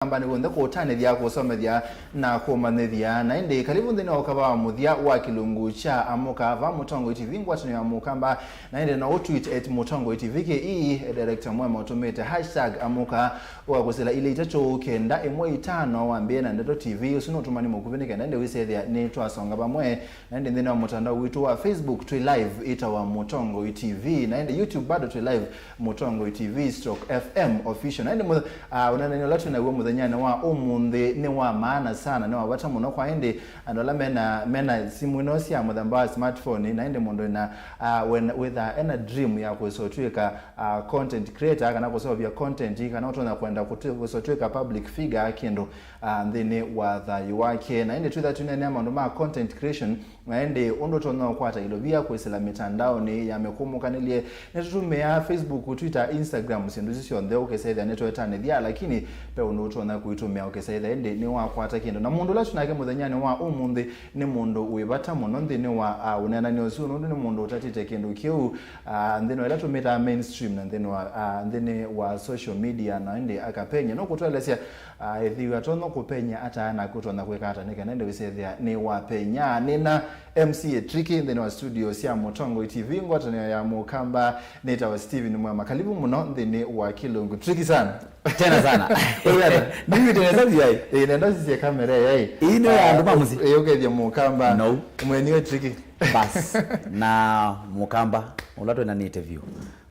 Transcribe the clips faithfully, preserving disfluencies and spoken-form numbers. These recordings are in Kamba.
Mũkamba nĩ w'onthe kũũtanĩthya, kũũsomethya na kũũmanyĩthya. Na ĩndĩ karibu nthĩnĩ wa ũkava wa mũthya wa kĩlungu kya Amũka va Mũtongoi T V, ngwatanĩo ya Mũkamba. Na ĩndĩ no ũtweet at Mũtongoi T V K E, director mwema ũtũmĩte hashtag Amũka, ũkakũsĩla ilĩ itatũ kenda ĩmwe itano, wambĩe na Ndeto T V. Ũsu nĩ ũtũmani mũkuvĩ nĩ kenda ĩndĩ wĩsethĩa nĩ twasonga vamwe. Na ĩndĩ nthĩnĩ wa mũtandao witũ wa Facebook twĩ live, ĩtawa Mũtongoi T V. Na ĩndĩ YouTube bado twĩ live, Mũtongoi T V stroke F M official. Na ĩndĩ mũ-, ah, ũneenani ũla twĩ naw'o mũthenyanĩ wa ũmũnthĩ nĩ wa maana sana, nĩ wa vata mũno kwa ĩndĩ andũ ala mena, mena simũ ino sya mũthemba wa smartphone, na ĩndĩ mũndũ ena, ah, wena, wĩthaa ena dream ya kwĩsa ũtw'ĩka, ah, content creator, kana kũseũvya content, kana ũtonya kwenda kũtwĩ-, kwĩsa ũtw'ĩka public figure kĩndũ, ah, nthĩnĩ wa thayũ wake. Na ĩndĩ twĩtha tũneenea maũndũ ma content creation, na ĩndĩ ũndũ ũtonya ũkwata ilovia kwĩsĩla mĩtandaonĩ ya mĩkũmũkanĩlye, nĩtũtũmĩaa Facebook, Twitter, Instagram, syĩndũ isu syonthe ũkesethĩa nĩtwetanĩthya, lakini ve ũndũ ũtonya kũitũmĩa ũkesethĩa ĩndĩ nĩwakwata kĩndũ. Na mũndũ ũla twĩ nake mũthenyanĩ wa ũmũnthĩ nĩ mũndũ wĩ vata mũno nthĩnĩ wa, ah, ũneenani ũsu, nũndũ nĩ mũndũ ũtatĩte kĩndũ kĩu, ah, nthĩnĩ wa ĩla tũmĩtaa mainstream na nthĩnĩ wa, ah, nthĩnĩ wa social media, na ĩndĩ akapenya. Nũkũtũelesya, ah, ĩthĩwa atonya kũpenya ata, na kũtonya kwĩka ata nĩ kana ĩndĩ wĩsethĩa nĩ wapenya? Nĩ na M C A Tricky nthĩnĩ wa studio sya Mũtongoi T V, ngwatanĩo ya Mũkamba. Nĩtawa Steven Mwema. Karibu mũno nthĩnĩ wa kĩlungu. Tricky sana. Tena sana. Wewe hata. Mimi tena sasa yai. Eh, nenda sisi kamera yai. Ĩĩ nĩ ya andũ ma mũsyĩ. Eh, ũkethia Mũkamba. No. Mwenyewe Tricky. Bas. Na Mũkamba, ũla twenanĩte vyũ.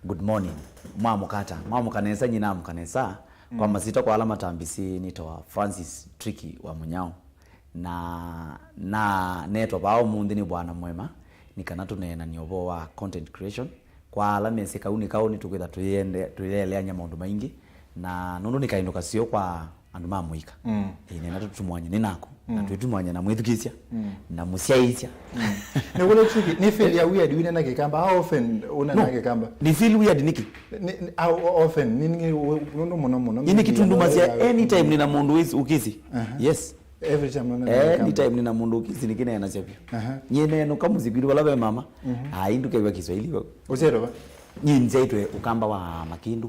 Good morning. Mwamũka ata? Mwamũka nesa, nyie namũka nesa. Kwa masita kwa ala matambĩsĩ, nĩtawa Francis Tricky wa Mũnyao. Na, na neetwa vaa ũmũnthĩ nĩ Bwana Mwema, nĩ kana tũneenanie ũvoo wa content creation. Kwa ala mesĩ kaunĩ kaũ, nĩtũkwĩtha tũyende-, tũyeleany'a maũndũ maingĩ, na nũndũ nĩ kaĩndũ kaseo kwa andũ ma mũika. Mm. Ĩĩ, nena tũtumwanye nĩ naku, na twĩtumwanye na mwĩthukĩĩsya, na mũsyaĩĩsya. Mm. Nĩ kũlĩ Tricky, nĩ feel ya weird wĩneena Kĩkamba? How often ũneena Kĩkamba? Nĩ feel weird nĩkĩ? Nĩ, nĩ, how often? Nĩ, nĩ, nũndũ mũno mũno, nĩ maybe nĩkĩtundumasya andũ anytime nĩna mũndũ wĩsĩ ũkĩsĩ. Aha. Yes. Every time nona Eh, anytime nĩna mũndũ ũkĩsĩ nĩkĩneenasya vyũ. Aha. Nyie neenũka mũsyĩ kwitũ vala ve mama. Mhm. Ai, ndũkew'a Kiswahili vau. Ũsyaĩtwe va? Nyie nzyaĩtwe Ũkamba wa Makĩndũ.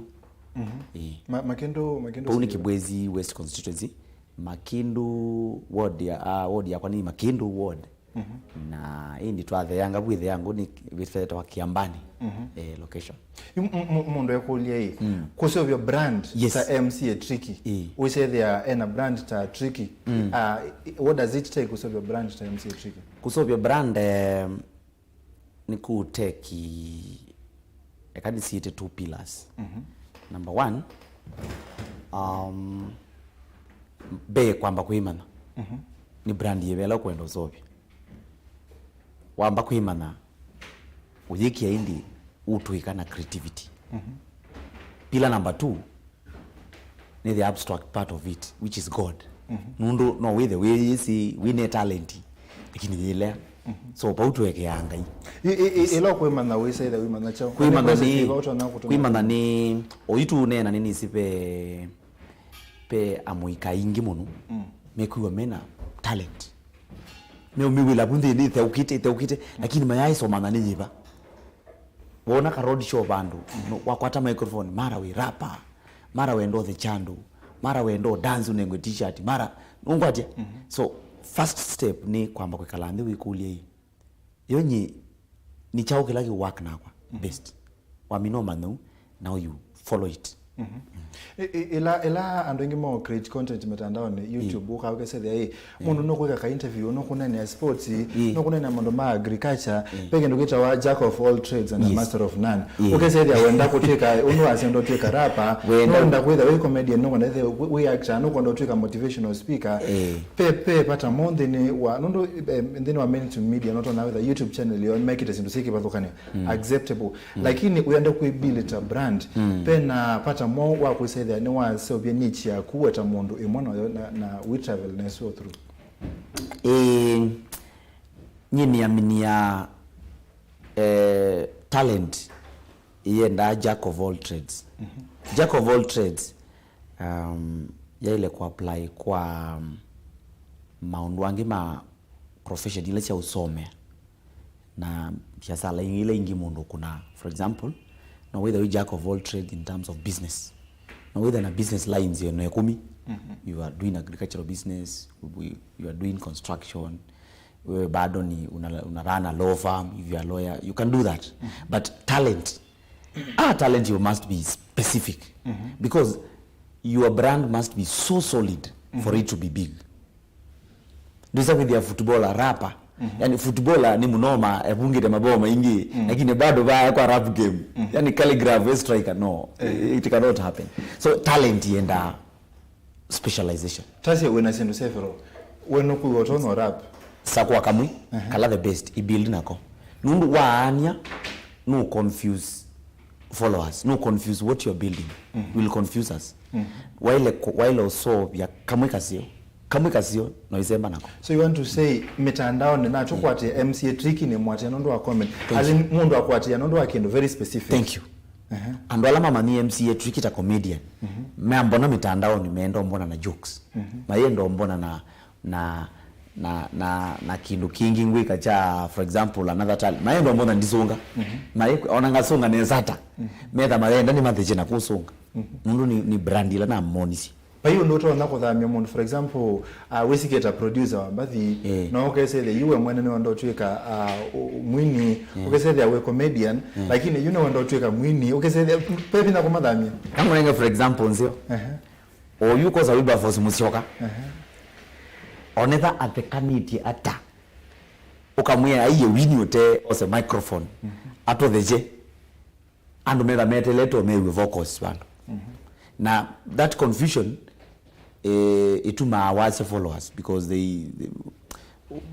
Mhm. Ĩĩ. Ma-, Makĩndũ, Makĩndũ Vau nĩ side. Kibwezi West Constituency. Makĩndũ ward ya, ah, ward yakwa nĩ Makĩndũ ward. Mhm. Na ĩndĩ twatheanga vu ĩtheangũ nĩ wĩtetawa Kiambani, mhm, eh, location. Yu-, m-, m-, mũndũ ekũlya ĩ, mm, kũseũvya brand, yes, ta M C A Tricky. Ĩĩ. Wĩsethĩa ena brand ta Tricky. Mm. Ah, what does it take kũseũvya brand ta M C A Tricky? Kũseũvya brand, eh, nĩ kũteki, eka nĩsiĩte two pillars. Mhm. Number one, um, mbee kwamba kwĩmanya. Mhm. Nĩ brand yĩva ĩla ũkwenda ũseũvya. Wamba kwĩmanya, ũyĩkĩa ĩndĩ ũtwĩka na creativity. Mhm. Pillar number two, nĩ the abstract part of it, which is God. Mhm. Nũndũ no wĩthe wĩyĩsĩ, wĩ ne talent, lakini yĩlea. Mhm. So, vau tũekeaa Ngai. I, i, i, ĩla ũkwĩmanya wĩsaitha wĩmanya kyaũ? Kwĩmanya nĩ, kwĩmanya nĩ, oyu tũneena nĩ nĩsĩ ve, ve amũika aingĩ mũno, mm, mekwĩw'a mena talent. Meũmĩw'ĩla vu nthĩnĩ ĩtheũkĩte, ĩtheũkĩte, lakini mayaaĩsomanya nĩ yĩva. Wona ka road show vandũ, no, wakwata microphone, mara wĩ rapper, mara wenda ũthekya andũ, mara wenda ũ dance ũnengwe t-shirt, mara, nũngwatya? Mhm. So, first step nĩ kwamba kwĩkala nthĩ wĩkũlye ĩ, yo nyie, nĩ kyaũ kĩla kĩ work nakwa, mhm, best? Wamina ũmanya ũu, now you follow it. Mhm. I-, i-, ĩla, ĩla andũ aingĩ mo create content mitandaoni, YouTube, ũka ũkesethĩa, ĩ, mũndũ nũkwĩka ka interview, nũkũneenea sports, nũkũneenea maũndũ ma agriculture, ve kĩndũ kĩtawa jack of all trades and a master of none. Yes. Ũkesethĩa wenda kũtwĩka, ũndũ wasya ndo twĩka rapper, wenda, nũkwenda kwĩtha wĩ comedian, nũkwenda wĩ, wĩ actor, nũkwenda ũtwĩka motivational speaker. Ĩĩ. Ve, ve vata mo nthĩnĩ wa, nũndũ, eh, nthĩnĩ wa mainstream media, nũtona wĩtha YouTube channel yo mekĩte syĩndũ syĩ kĩvathũkanyo, mm, acceptable. Mm. Lakini wĩenda kwĩbuild ta brand, mm, ve na vata mo wa kwĩsethĩa nĩwaseũvya niche yaku we ta mũndũ ĩmwe noyo na, na we travel neso through. Ĩĩ, nyie nĩaminia, eh, talent ĩyendaa jack of all trades. Mhm. Jack of all trades, um, yaĩle kũapply kwa, um, maũndũ angĩ ma profession ila sya ũsomea na biasala ila ingĩ mũndũ ũkũnaa. For example, no wĩthe wĩ jack of all trade in terms of business. No wĩthe na business lines ĩno ĩkũmi. You are doing agricultural business, we- you are doing construction, wewe bado ni una, una run a law firm, if you are a lawyer, you can do that. But talent, ah, talent, you must be specific, because your brand must be so solid for it to be big. Ndwĩsa kwĩthĩa footballer, rapper. Yani footballer nĩ mũnoma, evungĩte mabao maingĩ, lakini bado vaya kwa rap game. Yani calligraph, a striker, no. It cannot happen. So talent yendaa specialization. Tasia wĩna syĩndũ several. We nũkwĩw'a ũtonya rap. Sakũa kamwe, kala the best, ibuild nako. Nũndũ waany'a, no confuse followers, no confuse what you're building, will confuse us. Waile kũ- waile ũseũvya kamwe kaseo, kamwe kaseo, no ĩsemba nako. So you want to say mĩtandaonĩ na tũkwatĩe M C A Tricky nĩ mwatĩa nũndũ wa comment? As in mũndũ akwatĩa nũndũ wa kĩndũ very specific. Thank you. Andũ ala mamanyie M C A Tricky ta comedian, meambona mĩtandaonĩ, meenda ũmbona na jokes. Mayenda ũmbona na na na na na kĩndũ kĩngĩ ngwĩka kya, for example, another talent. Mayenda ũmbona ndisũnga. Maye ona ngasũnga nesa ata. Metha mayenda nĩmathĩkye na kũsũnga. Nũndũ nĩ, nĩ brand ĩla namonisye. Vai ũndũ ũtonya kũthamya mũndũ, for example, uh, wĩsikĩta producer wa mbathi, eh, no ũkesethĩa yu we mwene nĩwenda ũtwĩka, uh, ũ- mwini, eh, ũkesethĩa wĩ comedian, eh, lakini yu nĩwenda ũtwĩka mwini, ũkesethĩa pepi na kũmathamya. Kamũnenge, for example, nzeo. Ehe. Oyu kosa Wilberforce Musyoka. Ehe. Onetha athekanĩtye ata. Ũkamwĩa aiye wini ũte ose microphone. Mhm. Atũthekye. Andũ metha meteletwe mew'e vocals vandũ. Mhm. Na that confusion, eh, ĩtumaa wasya followers because they, they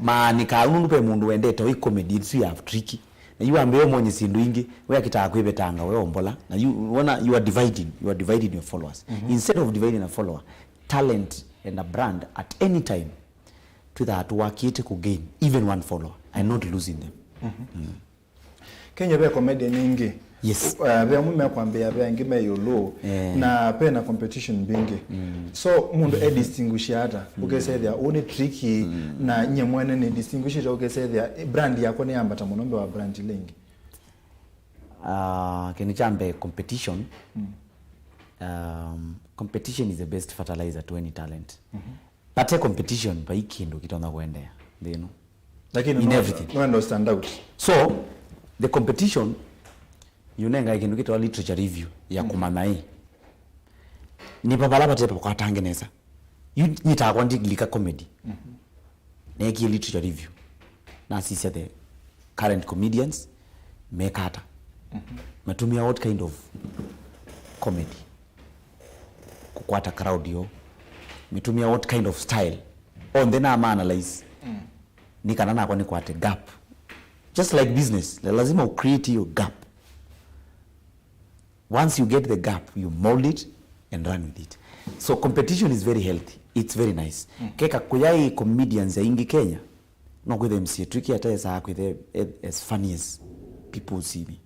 maanĩkaa nũndũ ve mũndũ wendete oi comedy ĩsu ya Tricky. Na yu ambĩĩa ũmonye syĩndũ ingĩ, we akĩtaa kwĩvetanga we ombola. Na yu wona, you are dividing, you are dividing your followers. Mhm. Instead of dividing a follower, talent and a brand at any time twĩthaa tũwakĩte kũ gain even one follower and not losing them. Mhm. Mm. Kenya ve comedian aingĩ. Yes. Uh, ve amwe mekwambĩĩa, ve angĩ me ĩũlũ, eh, na ve na competition mbingĩ. Mm. So mũndũ e distinguish ata? Mm. Ũkesethĩa ũũ nĩ Tricky, mm, na nyie mwene nĩ distinguish ata? Ũkesethĩa brand yakwa nĩyambata mũno mbee wa brand ila ingĩ? Ah, kĩndũ kya mbee, competition. Mm. Um, competition is the best fertilizer to any talent. Mhm. Vate competition, vai kĩndũ kĩtonya kũendeea nthĩ ĩno. Lakini in no- everything. Nĩwenda stand out. So, the competition yũnengae kĩndũ kĩtawa literature review ya, mhm, kũmanya ĩ, nĩ va vala vate vakwatange nesa. Yu nyitakwa ndilika comedy. Mhm. Neekie literature review. Nasisya the current comedians mekata. Mhm. Matumia what kind of comedy kũkwata crowd yo. Mitumia what kind of style. Onthe nama analyze. Mm. Nĩ kana nakwa nĩkwate gap. Just like business, la- lazima u create your gap. Once you get the gap, you mold it and run with it. So competition is very healthy. It's very nice. Mm. Keka kũyaĩ comedians aingĩ Kenya, no kwĩthe M C A Tricky ataesaa kwĩthe as funny as people see me.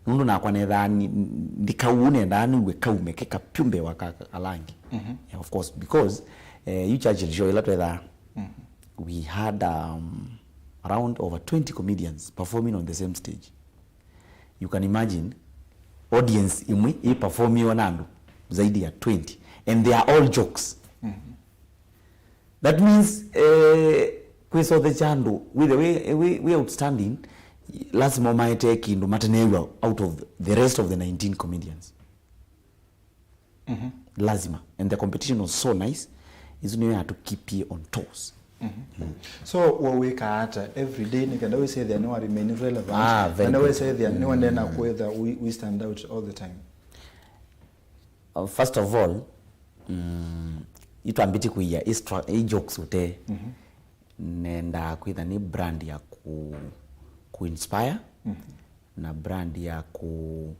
Nũndũ nakwa nethaa ni- ndikau nendaa nĩw'e kaume ke kapyũ mbee wa ka- ka- ala angĩ. Mhm. Yeah, of course, because, eh, yu Churchill show ĩla twethaa, mhm, we had, um, around over twenty comedians performing on the same stage. You can imagine audience ĩmwe ĩperformiwa na andũ zaidi ya twenty, and they are all jokes. Mhm. That means, eh, kwĩsothekya andũ wĩthe wĩ, wĩ, wĩ outstanding, lazima ũmaetee kĩndũ mateneew'a out of the rest of the nineteen comedians. Mhm. Lazima. And the competition was so nice, ĩsu nĩyo yatũkeepie on toes. Mhm. Mm. So, we wĩkaa ata every day nĩ kenda wĩsethĩa nĩwa remain relevant? Ah, very good. Na wĩsethĩa nĩwa ndena kwĩtha we, we stand out all the time? Uh, first of all, mm, itwambĩtie kũia i stra- i jokes ũtee. Mhm. Nendaa kwĩtha nĩ brand ya ku, ku inspire, mhm, na brand ya ku,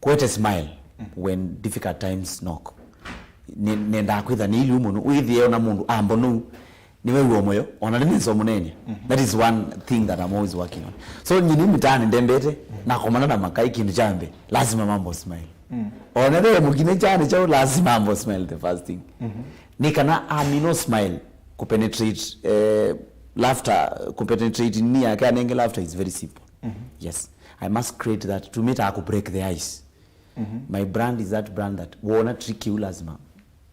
kuete smile, mhm, when difficult times knock. Ne- nendaa kwĩtha nĩ iliu mũno wĩthĩe ona mũndũ ambo nũu nĩwew'a mũyo, ona nĩnesa ũmũneeny'a. Mhm. That is one thing that I'm always working on. So nyini mitaani ndembete, mhm, nakomana na makai, kĩndũ kya mbee lazima mambo smile. Mm. Ona ve mũkine kyani kyau, lazima mambo smile the first thing. Mhm. Nĩ kana amino smile kupenetrate, eh, laughter, kupenetrate nini yake anenge laughter is very simple. Mhm. Yes, I must create that to meet aku break the ice. Mhm. My brand is that brand that wona Tricky yu lazima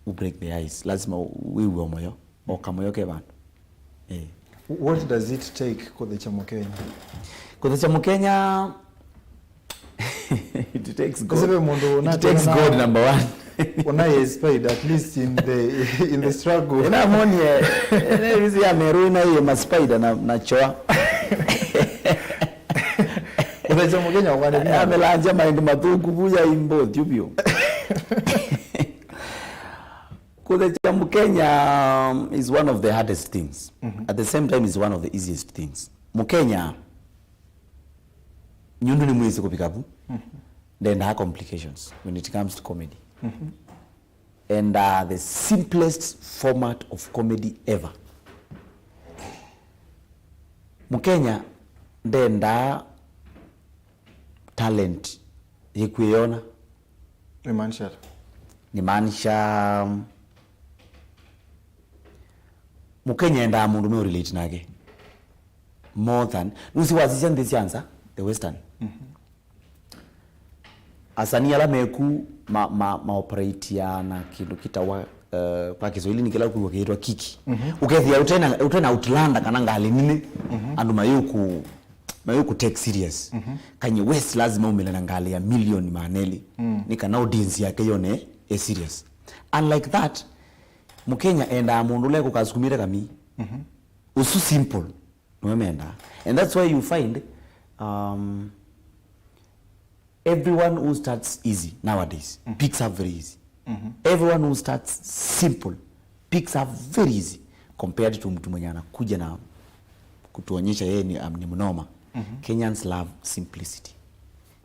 u break the ice. Lazima u- wĩw'e moyo, o kamoyo ke vandũ. Eh. What does it take kũthĩkya Mũkenya? Kũthĩkya Mũkenya, it takes God. Kũsĩ ve mũndũ It takes God number one. Ũnaye spider, at least in the, in the struggle. Ĩna moni eh, ĩna ĩvisi ya meru ĩna iye ma spider na, na choa. Kũthĩkya Mũkenya ũkwane vinya. Amelanja maindi mathuku vuya imbo thiubio. Kũthĩkya Mũkenya, um, is one of the hardest things. At the same time, is one of the easiest things. Mũkenya, nyundu nĩ mwĩsĩ kũvika vu, ndendaa complications when it comes to comedy. And uh, the simplest format of comedy ever. Mũkenya ndendaa talent yĩkwĩyona. Imaanisha ata? Nimaanisha, um, Mũkenya endaa mũndũ meũrelate nake more than, nũsi wasisya nthĩ sya nza, the western. Asanii ala meku ma, ma, maoperatia na kĩndũ kĩtawa, uh, kwa Kiswahili nĩ kĩla kwĩw'a kĩĩtwa kiki. Ũkethĩa ũtena, ũtena outlander kana ngalĩ nini, andũ mayũku mayũku take serious. Kanye West lazima umĩle na ngalĩ ya milioni maana elĩ nĩ kana audience yake yone e serious. Unlike that, Mũkenya endaa mũndũ ũla ekũkasukumĩte kamii. Ũsu simple nĩwe mendaa. And that's why you find, um, everyone who starts easy nowadays picks up very easy. Everyone who starts simple picks up very easy compared to mtu mwenye anakuja na kutuonyesha yeye ni, um, ni mnoma. Kenyans love simplicity.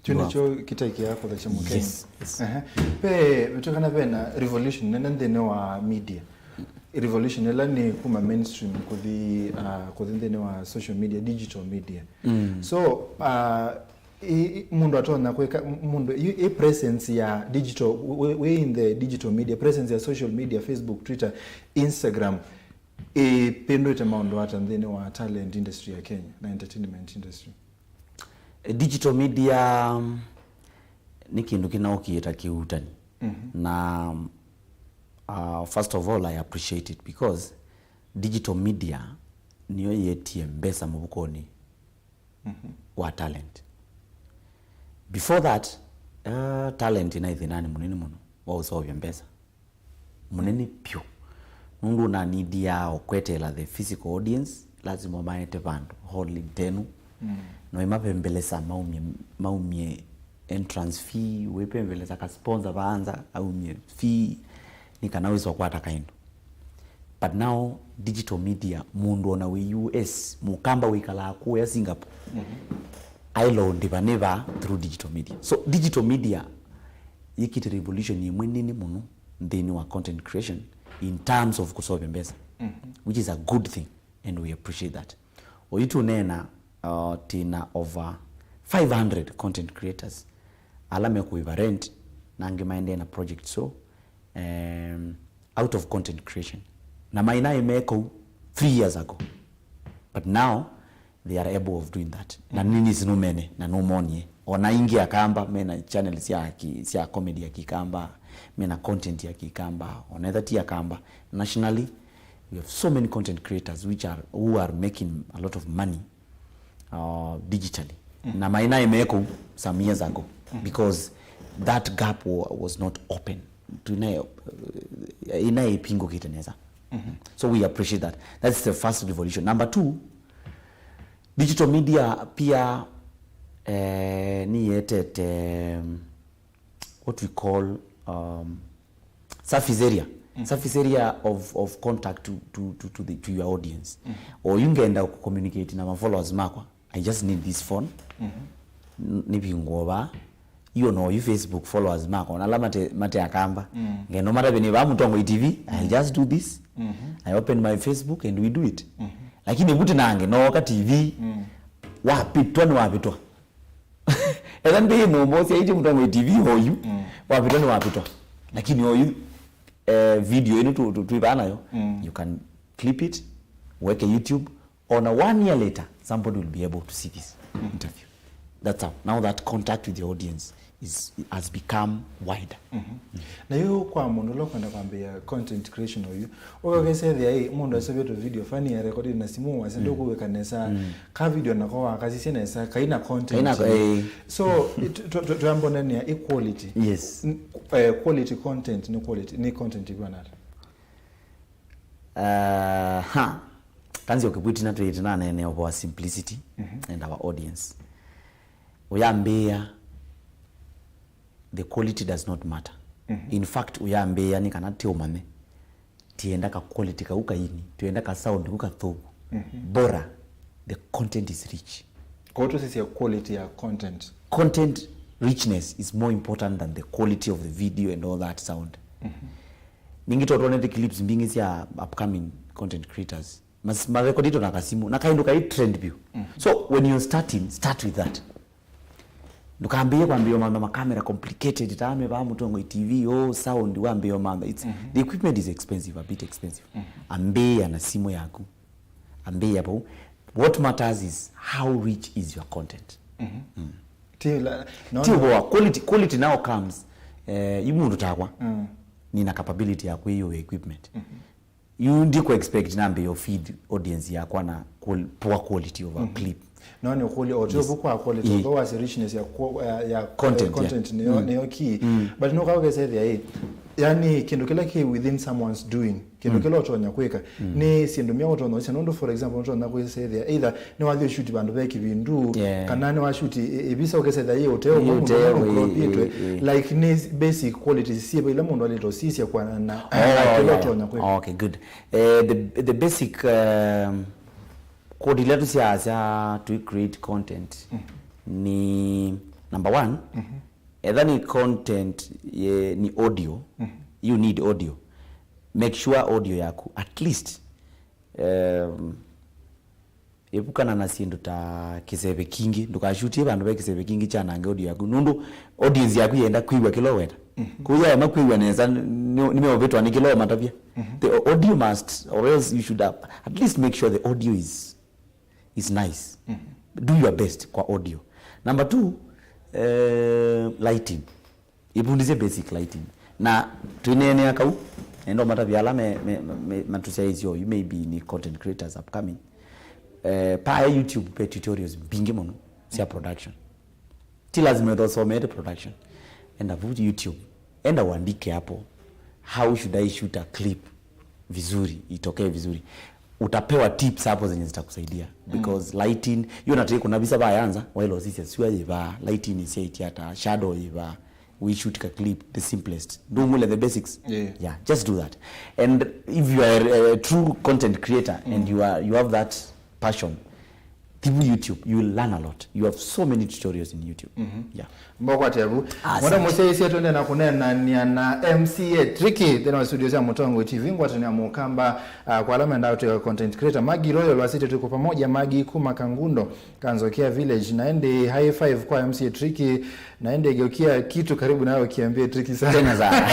Kyu nĩkyo kĩtaĩkĩaa kũthasya Mũkenya. Yes, yes. Ehe. Ve, vĩtwĩkana vena revolution nene nthĩnĩ wa media. Revolution ĩla nĩ kuma mainstream kũthi, uh, kũthi nthĩnĩ wa social media, digital media. So, uh, i- i- mũndũ atonya kwĩka, m- mũndũ i- i presence ya digital, we, we in the digital media, presence ya social media, Facebook, Twitter, Instagram, ĩpĩndũĩte maũndũ ata nthĩnĩ wa talent industry ya Kenya na entertainment industry? Eh, digital media, um, nĩ kĩndũ kĩnaũkie ta kĩutani. Na, uh, first of all, I appreciate it because digital media nĩyo yetie mbesa mũvukonĩ wa talent. Before that, uh, talent ĩnaĩ thĩnanĩ mũnene mũno wa ũseũvya mbesa. Mũnene vyũ. Nũndũ ũnanidiaa o kweteela the physical audience, lazima ũmaete vandũ, hall ĩtenu. Na ũimavembelesa maumie, maumie entrance fee, wĩpembelesa ka sponsor vaanza, aumie fee, nĩ kana wĩsa ũkwata kaĩndũ. But now, digital media, mũndũ ona wĩ U S, mũkamba wĩkalaa kũya Singapore, aĩlo ũndĩva nĩ vaa through digital media. So, digital media yĩkĩte revolution ĩmwe nene mũno nthĩnĩ wa content creation in terms of kũseũvya mbesa, which is a good thing and we appreciate that. Oyu tũneena, uh, twĩna over five hundred content creators ala mekũĩva rent, na angĩ maendee na project so, um, out of content creation. Na mainaĩ me kũu three years ago. But now, they are able of doing that. Na nĩnĩsĩ nũmene, na nũmonie. Ona aingĩ Akamba, mena channel sya ki- sya comedy ya Kikamba, mena content ya Kikamba, ona etha ti Akamba. Nationally, we have so many content creators which are, who are making a lot of money, uh, digitally. Na mainaĩ me kũu some years ago, because that gap wa- was not open. Tũinaĩ, uh, inaĩ ĩpingũkĩte nesa. So we appreciate that. That's the first revolution. Number two, digital media pia, eh, nĩyetete, um, what we call, um, surface area. Surface area of, of contact to, to, to, to, the, to your audience. Oyu ngenda kũcommunicate na ma followers makwa. I just need this phone. N- nĩvingũo vaa. Io no yu Facebook followers makwa, na ala mate, mate Akamba. Ngeno matavye nĩ vaa Mũtongoi T V, I just do this. I open my Facebook and we do it. Lakini vuti nange nooka T V, wapitwa nĩ wapitwa. Etha ndĩ nũmbosi aiti Mũtongoi T V oyu, wapitwa nĩ wapitwa. Lakini oyu, eh, video ĩno tu- tu- twĩ vaa nayo, you can clip it, weke YouTube, on a one year later, somebody will be able to see this interview. That's how. Now that contact with your audience is, has become wider. Na yu kwa mũndũ ũla ũkwenda kwambĩĩa content creation oyu, ũkakesethĩa ĩ mũndũ asovie tũ video fani ya recorded na simu wase ndũkũwĩka nesa, ka video nako wakasisye nesa kaina content. Kaina, eh. So it- tũ- tũ- twambonania equality. Yes. N- eh, quality content ni quality ni content ĩvana ata? Uh, ha kanzi okipwitina twĩtĩnanene over simplicity and our audience. Ũyambĩĩa, the quality does not matter. In fact, ũyambĩĩa nĩ kana tiũmanye tienda ka quality kau kaini, tienda ka sound ku kathũku. Bora the content is rich. Kwa tũsisya quality ya content. Content richness is more important than the quality of the video and all that sound. Ningĩ totwonete clips mbingĩ sya upcoming content creators mas- marekoditwe na kasimu na kaindu kai trend vyu. So when you're starting, start with that. Ndũkambĩĩe kwambĩĩa mantha makamera complicated ta amevaa Mũtongoi T V, oh, sound, wambĩĩa mantha. It's, the equipment is expensive, a bit expensive. Ambĩĩa na simũ yaku. Ambĩĩa vau. What matters is how rich is your content. Ti la- no, Ti no. Ũvoa, quality, quality now comes. Eh, yu mũndũ takwa nina capability ya kwĩyũĩa equipment. Yu ndiku expect nambe yo feed audience yakwa na qual- poor quality of a clip. No nĩ ũkũlya o tyo vu kwa quality, although was richness ya qu- ya- ya Content, eh, content yeah. Nĩyo nĩyo key. But nũka ũkesethĩa ĩ yani kĩndũ kĩla kĩ within someone's doing, kĩndũ kĩla ũtonya kwĩka nĩ syĩndũ mya ũtonya ũsya nũndũ for example ũtonya kwĩsethĩa either nĩwathi ũshuti vandũ ve kĩvindu, Yeah. Kana nĩwashuti ĩ- ĩvisa ũkesethĩa yĩ ũteo Yĩ ũteo, mũndũ ĩ- ũkropitwe ĩ- ĩ. Like nĩ basic qualities syĩva ila mũndũ alĩte ũsisya kwa na na Oh, kĩla yeah. ũtonya kwĩka. Okay, good. Eh, the, the basic um, code ila tusyaasya to create content ni number one, etha ni content ye, ni audio, you need audio. Make sure audio yaku at least um, ĩvukana na syĩndũ ta kĩseve kingĩ, ndũkashutie vandũ ve kĩseve kingĩ kyanange audio yaku nũndũ audience yaku yenda kwĩw'a kĩla ũwenda. Kũu yaema kwĩw'a nesa nĩ- nĩmeũvĩtwa nĩ kĩla ũmatavya. The audio must, or else you should have, at least make sure the audio is, is nice. Do your best kwa audio. Number two, eh, lighting. Ivundisye basic lighting. Na twineenea kau, nenda ũmatavya ala me, me, me, matusyaĩĩsye oyu, maybe ni content creators upcoming. Eh, paya YouTube pe tutorials mbingĩ mũno sya production. Ti lazima ethosomete production. Enda vu YouTube. Enda uandike hapo, how should I shoot a clip vizuri, itokee vizuri? Utapewa tips hapo zenye zitakusaidia because lighting, hiyo nataka kuna visa vaya anza, wailo sisi sua yiva, lighting is eight hata, shadow yiva, we shoot ka clip the simplest. Ndungule the basics. Yeah. Yeah, just do that. And if you are a, a true content creator and you are, you have that passion, through YouTube, you will learn a lot. You have so many tutorials in YouTube. Yeah. Mbokwatia vu. Ah, Mwana mũsyaĩĩsya twende na kũneenania na M C A Tricky thĩna wa studio sya Mũtongo T V ngwatanĩa mũkamba, ah, kwa ala mendaa ũtwĩka content creator. Magi Royal wasĩtye tuko pamoja, Magi kuma Kangundo, Kanzokia Village. Na ĩndĩ high five kwa M C A Tricky. Na ĩndĩ geukia kitu karibu nawe ukiambie Tricky sana. Tena sana.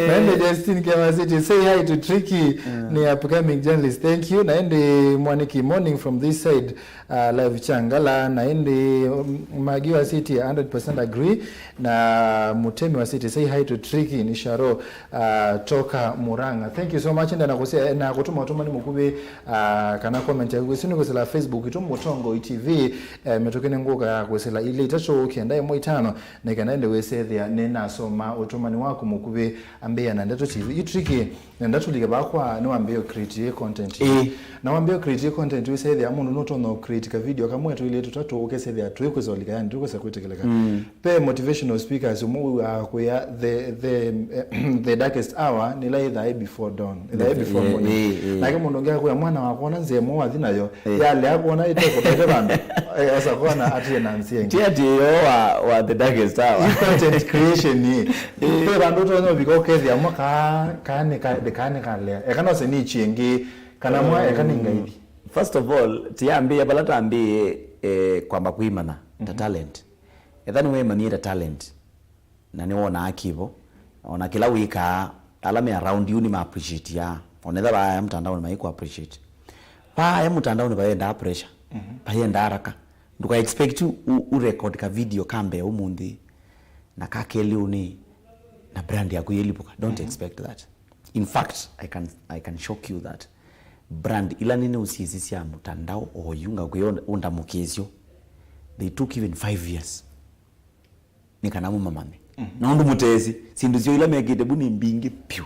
Na ĩndĩ Justin Kema City, say hi to Tricky. Ni upcoming journalist. Thank you. Na ĩndĩ Mwaniki morning from this side. Uh, live Changala. Na ĩndĩ um, Magi wa City, hundred percent agree. Na Mutemi wa City, say hi to Tricky. Ni Sharo, uh, toka Murang'a. Thank you so much. Enda na kũse- na kũtuma ũtũmani mũkuvĩ, uh, kana comment yaku. Sinu kwĩsĩla Facebook itu Mũtongo T V. Eh, mĩtũkĩ nĩ ngũka ya kwĩsĩla ilĩ itatũ kenda ĩmwe itano, nĩ kana ĩndĩ wĩsethĩa nĩnasoma ũtũmani waku mũkuvĩ. Ambĩĩa na Ndeto T V. Yu Tricky, nenda tũlike vaa kwa nĩwambĩĩa create content. Ĩĩ. Na wambĩĩa create content wĩsethĩa mũndũ nũtonya create ka video kamwe tũilĩ tũtatũ ũkesethĩa twĩkwĩsa ũlika yani twĩkwĩsa kwĩtĩkĩlĩka. Pe motivational speakers ũmwe wĩw'aa kwĩa the, the, the darkest hour nĩla ĩthaa ĩ before dawn. Ĩthaa ĩ before Ĩĩ, morning. ĩĩ, ĩĩ. Nake mũndũ ũngĩ akwĩa mwana wakwa ona nzĩa ĩmwe wathi nayo. Yalea kuona ĩtekũtete vandũ. Eh, osa kuona atie na nzĩa ĩngĩ. Ti ati yo wa, wa the darkest hour. Content creation ĩ. Pe vandũ ũtonya ũvika ũkethĩa mwa kaa kaa nĩ ka kaa nĩ kalea. Eka no se nĩ chiengĩ kana mwa eka nĩ ngaithi. First of all, tiambĩĩa vala tambĩĩe, eh, kwamba kwĩmanya ta talent. Etha nĩwĩmanyĩe ta talent na nĩwonaa kĩvo, ona kĩla wĩkaa, ala me around you nĩma appreciate ya. Ona etha vaaya mtandaoni maikũ appreciate. Vaaya mtandaoni vayendaa pressure. Vayendaa haraka. Ndũka expect u, u, u record ka video ka mbee ũmũnthĩ na ka kelĩ ũnĩ na brand yaku yĩlipũka. Don't expect that. In fact, I can, I can shock you that brand ila nene ũsyĩsĩ sya mũtandao oyu ngakwĩa ũndamũkĩĩsyo, they took even five years nĩ kana mũmamanye. Na ũndũ mũteesĩ, syĩndũ syoo ila mekĩte vu nĩ mbingĩ vyũ.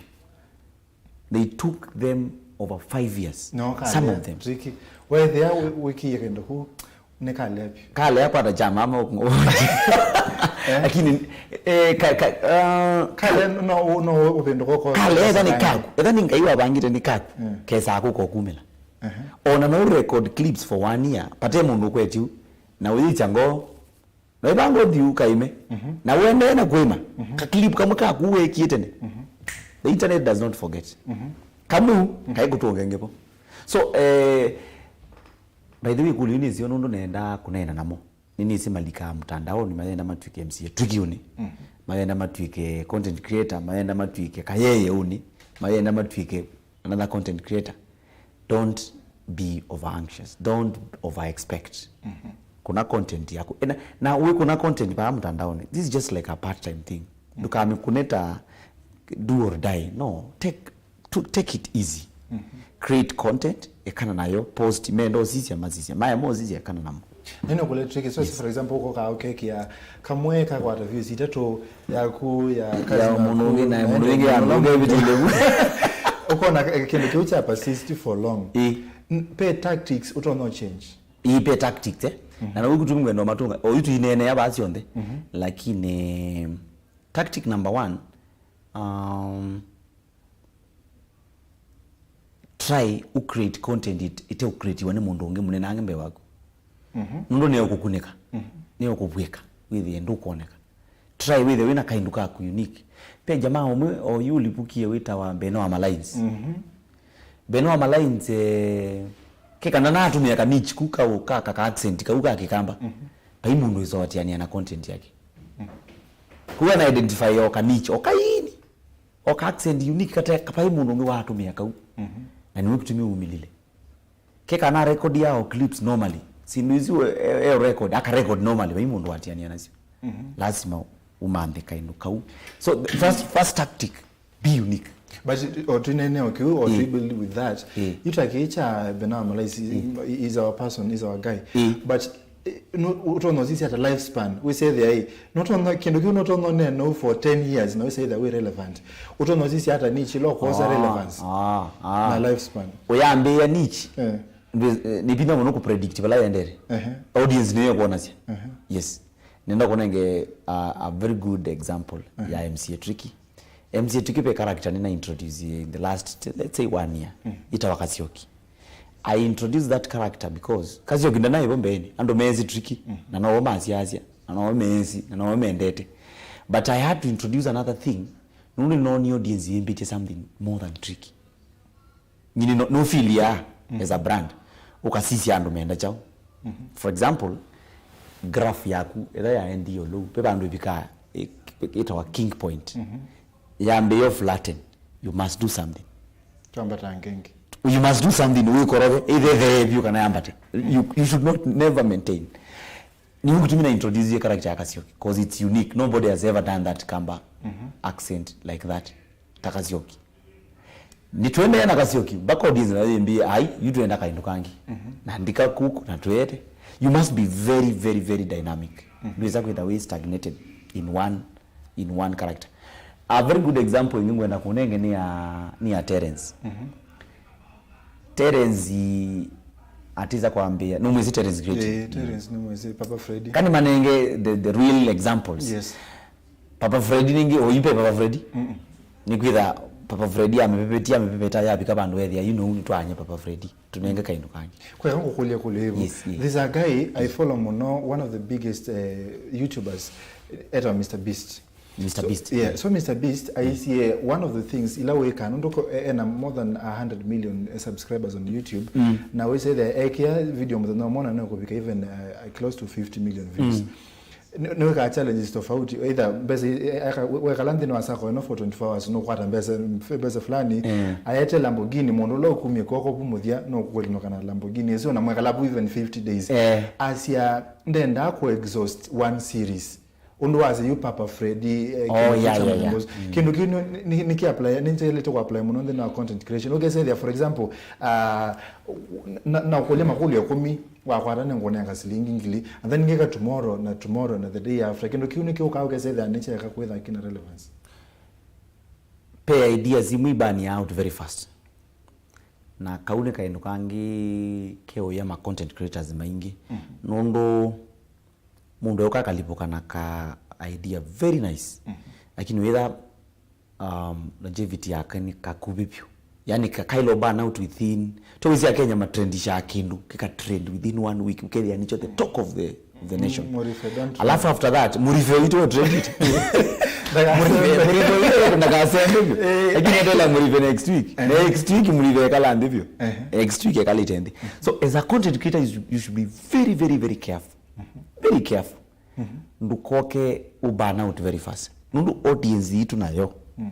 They took them over five years. No, some of them. Ricky, wethĩa wĩ- wĩkĩie kĩndũ kũu, nĩ kalea vyũ. Kalea kwata kya mama ũkũ- lakini eh, ka, ka, uh, Kale no no ũvĩndũka ũko- kale etha nĩ kaku, etha nĩ Ngai wavangĩte nĩ kaku, kesaa kũka ũkumĩla. Ona no record clips for one year, pate mũndũ ũkwetyu na ũyĩkya ngoo. Na ĩvanga ũthiũ kaime. Na ũendee na kwĩma. Ka clip kamwe kaku weekie tene. The internet does not forget. Kamu, kaĩ kũtũnge ngevo. So, eh, by the way, kũlĩ nĩsyo nũndũ nenda kũneena namo. Nĩnĩsĩ malikaa mtandaoni, mayenda matw'ĩke M C A Tricky ũnĩ. Mayenda matw'ĩke content creator, mayenda matw'ĩke Kayeye ũnĩ. Mayenda matw'ĩke another content creator. Don't be over anxious, don't over expect. Kuna content yaku. Na, na wĩ kuna content vaa mtandaoni, this is just like a part time thing. Ndũkamĩkune ta do or die. No, take, to, take it easy. Create content, ekana nayo, post, menda ũsisya masisya, maya mosisya, ekana namo. Nene kule tricky. So, for example, uko ka ukeki ya kamwe kakwata views itatũ yaku ya ya cousin mũndũ ũngĩ, naye mũndũ ũngĩ andũ ũngĩ vitile vu. Ukona kĩndũ kĩu cha persist for long. Ĩ. Pe tactics utono change. Ĩ, pe tactics, eh. Na nĩw'o kũtumi ngwenda matũnga oyu tuineenea vaa syonthe. Lakini tactic number one, um, try u create content it, ite u creatiwa nĩ mũndũ ũngĩ mũnene angĩ mbee waku. Nũndũ nĩyo kũkunĩka, nĩyo kũvw'ĩka, wĩthĩe ndũkwoneka. Try wĩthĩe wĩna kaindu kaku unique. Pe jamaa ũmwe oyu ũlipukie wĩtawa Benoa Malines. Benoa Malines, eh, ke kana natumia ka niche ku kau ka, ka, ka accent kau ka Kĩkamba. Vai mũndũ wĩsowatiania na content yake. Kuwa na identify o ka niche, o kaini. O ka accent unique kate kapai mũndũ ũngĩ watũmĩa kau. Na nĩwe kĩtumi umilile. Ke kana record ya o clips normally. Sindu isu e, e record, aka record normally, vai mũndũ watiania nasyo. Lazima umanthe kaindu kau. So, the first, first tactic, be unique. But o twinene o kiu, o twi build with that. Yu ta kĩĩ kya Benoa Malines, is our person, is our guy. But eh, no, ũtonya ũsisya ata lifespan, wĩsethĩa ĩ, no ũtonya kĩndũ kĩu, no ũtonya ũnene ũu for ten years na wĩsethĩa wĩ relevant. Ũtonya ũsisya ata niche ĩla ũkwosa relevance na lifespan. Ũyambĩĩa niche, eh, nĩ vinya mũno kũpredict vala yendete. Audience nĩyo ĩkwonasya. Yes. Nenda kũnenge a, a very good example ya M C A Tricky. M C A Tricky ve character nĩna introduce in the last, let's say, one year. Ĩtawa Kasioki. I introduced that character because Kasioki ndanaivo mbeenĩ. Andũ meesĩ Tricky, na nowo masyaasya, na nowo meesĩ, na nowo mendete. But I had to introduce another thing. Nũndũ nĩnoonie audience yĩmbĩtye something more than Tricky. Nyini no, no feel ya as a brand. Ũkasisya andũ menda kyaũ. For example, graph yaku, etha ya N D O low, pe vandũ ĩvikaa, ĩ-, ĩtawa kink point. Yambĩĩa flatten, you must do something. Twambata ngengi. You must do something, wĩkoroge, either ĩthee vyũ kana yambate. You, you should not never maintain. Nĩw'o kĩtumi na introduce character ya Kasioki, 'cause it's unique. Nobody has ever done that Kamba accent like that. Ta Kasioki. Nĩtũendee na Kasioki, mpaka audience nayo yĩmbĩe, "Ai, yu twenda kaindu kangi." Na ndika kuku, na twete. You must be very, very, very dynamic. Ndwĩsa kwĩtha wĩ stagnated in one, in one character. A very good example ĩngĩ ngwenda kũnenge nĩ ya, nĩ ya Terence. Terence atĩsa kwambĩa, nũmwĩsĩ Terence Creative? Eh, Terence nũmwĩsĩ, Papa Freddy. Kani manenge the, the real examples. Yes. Papa Freddy nĩngĩ, oyu pe Papa Freddy? Nĩkwĩtha Papa Freddy amepepetia, amepepeta, yavika vandũ ethĩa, you know, nĩtwaanye Papa Freddy. Tũnenge kaindu kangi. Kweka ngũkũlya kũlya ĩvu. Yes, yes. There's a guy I follow mũno, one of the biggest, eh, YouTubers, etawa Mister Beast. Mister Beast. So, yeah, so Mister Beast, aisye, one of the things ila wĩkaa, nũndũ ko-, e-, ena more than a hundred million, eh, subscribers on YouTube, na wĩsethĩa ekĩa video mũthenya ũmwe na nĩkũvika even, eh, close to fifty million views. Nĩ- nĩwĩkaa challenges tofauti, either mbesa i- eka- we- wekala nthĩnĩ wa sacco ĩno for twenty-four hours, nũkwata mbesa, mbesa fulani. Eh. Aete Lamborghini, mũndũ ũla ũkumie kw'oko vu mũthya nũkũlĩnũka na Lamborghini ĩsu, na mwekala vu even fifty days. Eh. Asya ndendaa kũ exhaust one series. Ũndũ wasya yu Papa Freddy, eh, Oh, kĩndũ yeah, kya yeah, yeah. mũthemba ũsu. Mm. Kĩndũ kĩu nĩ- nĩ- nĩ- nĩkĩ apply, nĩnjaĩlĩte kũ apply mũno nthĩnĩ wa content creation. Ũkesethĩa, for example, ah, na- na ũkũlya makũlyo ĩkũmi, wakwata nĩngũnenga silingi ngili, and then ngĩka tomorrow na tomorrow na the day after. Kĩndũ kĩu nĩkĩũkaa ũkesethĩa nĩkyaeka kwĩtha kĩna relevance. Pe ideas imwe i burn out very fast. Na kau nĩ kaĩndũ kangĩ keũya ma content creators maingĩ. Mhm. Nũndũ mũndũ euka akalipũka na ka idea very nice. Mhm. Lakini wĩtha um, longevity yake nĩ kakuvĩ vyũ. Yani ka- kailo burn out within. Towĩsĩ Akenya matrendishaa kĩndũ kĩka trend within one week, ũkethĩa nĩkyo the talk of the, of the nation. Mm, Murife, don't Alafu after that Murife witũ trend it. Murife, Murife witũ ndakasembe vyũ. Eh. Lakini endelea Murife next week. Eh. Next week Murife ekala nthĩ vyũ. Eh. Next week ekalĩte nthĩ. So as a content creator, you should, you should be very, very, very careful. Very careful. Ndũkoke u burn out very fast. Nũndũ audience yitũ nayo. Mm.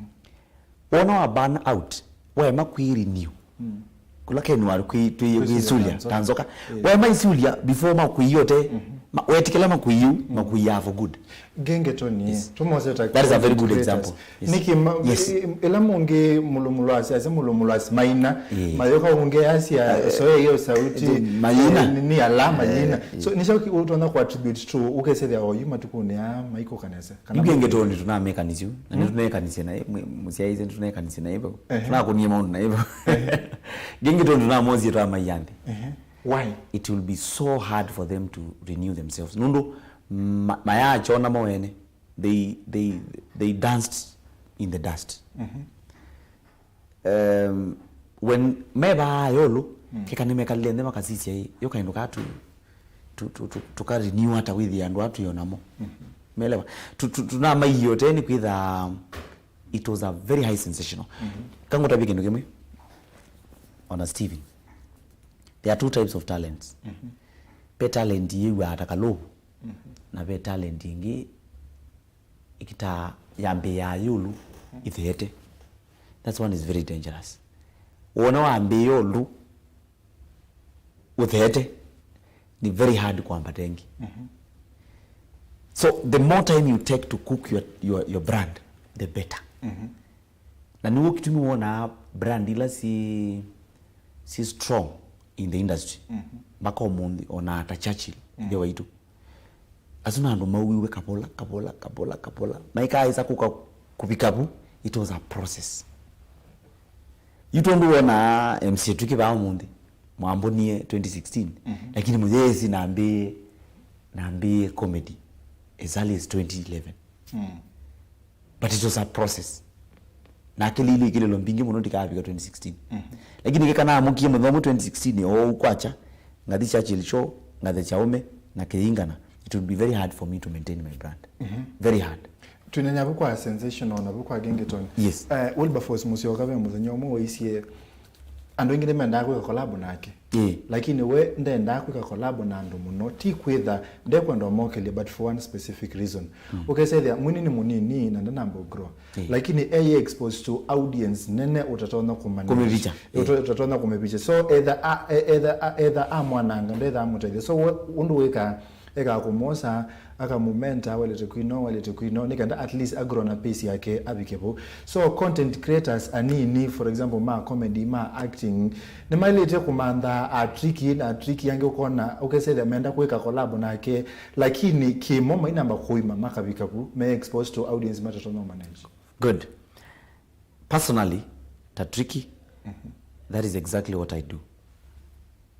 Wona wa burn out, waema kwĩ renew. Mm. Kũla Ken wa kwĩ- twĩ- Kwĩsũlya kwĩsũlya ta nzoka. Ta nzoka. Yeah. Waema ĩsũlya before makwĩie ũte, ma- wetĩkĩla makwĩie, makwĩie for good. Gengetoni, Yes. Tũmose ta That is a very good content creators. Example. Yes. Nĩkĩ ma- Yes. i- ĩla mũngĩ mũlũmũlũ asya, asya mũlũmũlũ asya maina, Yeah. mayũka ũngĩ asya, soya hiyo sauti, Maina. eh, ni- ni ala maina. So, nĩsyo ũtonya ku attribute to, ũkesethĩa oyu matukũnĩ aa maikũka nesa. Kana Yu Gengetoni tũnamekanisya, na nĩtũnekanisye na mwe- mũsyaĩĩsya, nĩtũnekanisye na ĩvo. Ehe. Tũnakũnie maũndũ na ĩvo. Gengetoni tũnamosie twamaiya nthĩ. Ehe. Why? It will be so hard for them to renew themselves. Nũndũ ma- mayachona mo ene. They, they, they danced in the dust. Mhm. Um, when mevaa yolo, keka nĩmekalile nthĩ makasisya ĩ, yo kaĩndũ kaa tu- tu- tu- tu- tũka renew ata wĩthĩa andũ aa twĩ o namo. Melewa? Tu- tu- tunamaiie ũteni kwĩtha, it was a very high sensational. Kangũtavye kĩndũ kĩmwe, ona Steven, there are two types of talents. Ve talent yĩw'aa ta kalũvu, na ve talent ĩngĩ ĩkitaa yambĩĩaa ĩũlũ ĩtheete. That's one is very dangerous. Wona wambĩĩa ũlũ ũtheete, ni very hard kwambata ĩngĩ. So the more time you take to cook your, your, your brand, the better. Na nĩw'o kĩtumi wonaa brand ila si, si strong in the industry. Mpaka ũmũnthĩ, ona ta Churchill, ithe waitũ. Asu na andũ mauiwe kapola, kapola, kapola, kapola. Maikaaĩsa kũka kũvika vu, it was a process. Yu tondũ wonaa M C Twiki vaa ũmũnthĩ, mwambonie twenty sixteen, lakini mũyesi nambĩĩe, nambĩĩe comedy as early as twenty eleven. But it was a process. Nakĩlĩilye ikĩlĩlo mbingĩ mũno ndikavika twenty sixteen. Lakini kĩkanamũkie mũthenya ũmwe twenty sixteen, o ũu kwakya, ngathi Churchill Show, ngathe kyaũme, na kĩingana, it would be very hard for me to maintain my brand. Very hard. Twĩna nyavu kwa sensational, navu kwa Gengetoni. Yes. Eh, Wilberforce Musyoka ve mũthenya ũmwe waisye, andũ aingĩ nĩmendaa kwĩka collab nake. Ĩĩ. Lakini we ndendaa kwĩka collab na andũ mũno, ti kwĩtha ndekwenda ũmokĩlye, but for one specific reason. Ũkesethĩa mwini nĩ mũnini na ndanamba grow. Ĩĩ. Lakini eye exposed to audience nene ũtatonya kũmanage. Kũmĩvicha. Ĩĩ. Ũta- ũtatonya kũmĩvicha. So, etha a- e- etha a- etha amwananga, ndetha amũtethya. So, we- ũndũ wĩkaa, eka kũmwosa, akamumenta, wailĩte kwino, wailĩte kwino, nĩ kenda at least agrow na pace yake avike vau. So content creators anini, for example, ma comedy, ma acting, nĩmailĩte kũmantha a Twiki na a Twiki angĩ ũkona, ũkesethĩa menda kwĩka collab nake, lakini kĩmo mainamba kũima makavika vu, me exposed to audience matatonya manage. Good. Personally, ta Twiki, that is exactly what I do.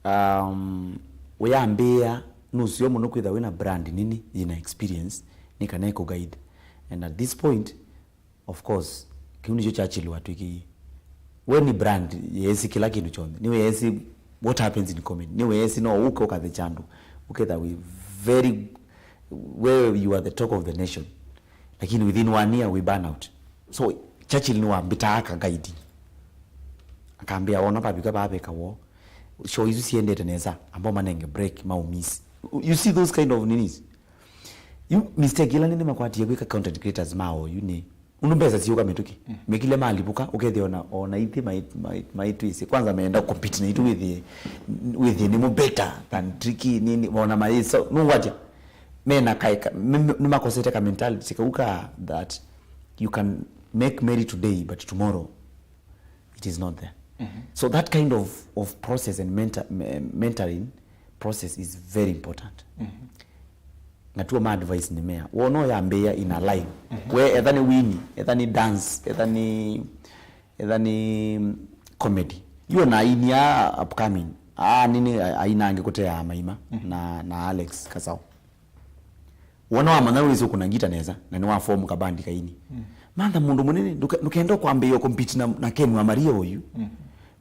Um, ũyambĩĩa, nũseo mũno kwĩtha wĩna brand nini, yĩna experience, nĩ kana ĩkũ guide. And at this point, of course, kĩu nĩkyo Churchill watwĩkĩie. We nĩ brand yeesi kĩla kĩndũ kyonthe. Nĩwe yeesi what happens in comedy. Nĩwe yeesi no ũke ũkathecha andũ. Ũketha wĩ very, we, you are the talk of the nation. Lakini within one year, we burn out. So, Churchill nĩwambitaa aka guide. Akambĩa, wona vavika vaveka woo. Show isu siendete nesa, ambao manenge break, maumiss. You see those kind of ninis? Yu mistake ĩla nene makwatie kwĩka content creators ma oyu nĩ ũndũ mbesa siũka mĩtũkĩ. Mekile malipũka, ũkethĩa ona, ona ithi mai-, mai-, maitwĩsĩ. Kwanza meenda compete na itũ wĩthĩe, wĩthĩe nĩmo better than Tricky, nini, ona maĩ, so, nũngwatya. Mena kaeka, me-, me-, nĩmakosete ka mentality kauka that you can make merry today, but tomorrow it is not there. So that kind of, of process and mentor-, me-, mentoring process is very important. Na tuo ma advice nĩ mea. Wona yambĩĩa in a line. We etha nĩ wini, etha nĩ dance, etha nĩ, etha nĩ comedy. Yu na aini a upcoming. Ah, nini a-, aina angĩ kũtea Maima na, na Alex Kasao. Wona wamanya wĩsĩ ũkũna ngita nesa, na nĩ wa form kabandi kaini. Mantha mũndũ mũnene, ndũke-, ndũkenda kwambĩĩa compete na, na Ken wa Maria ũyu.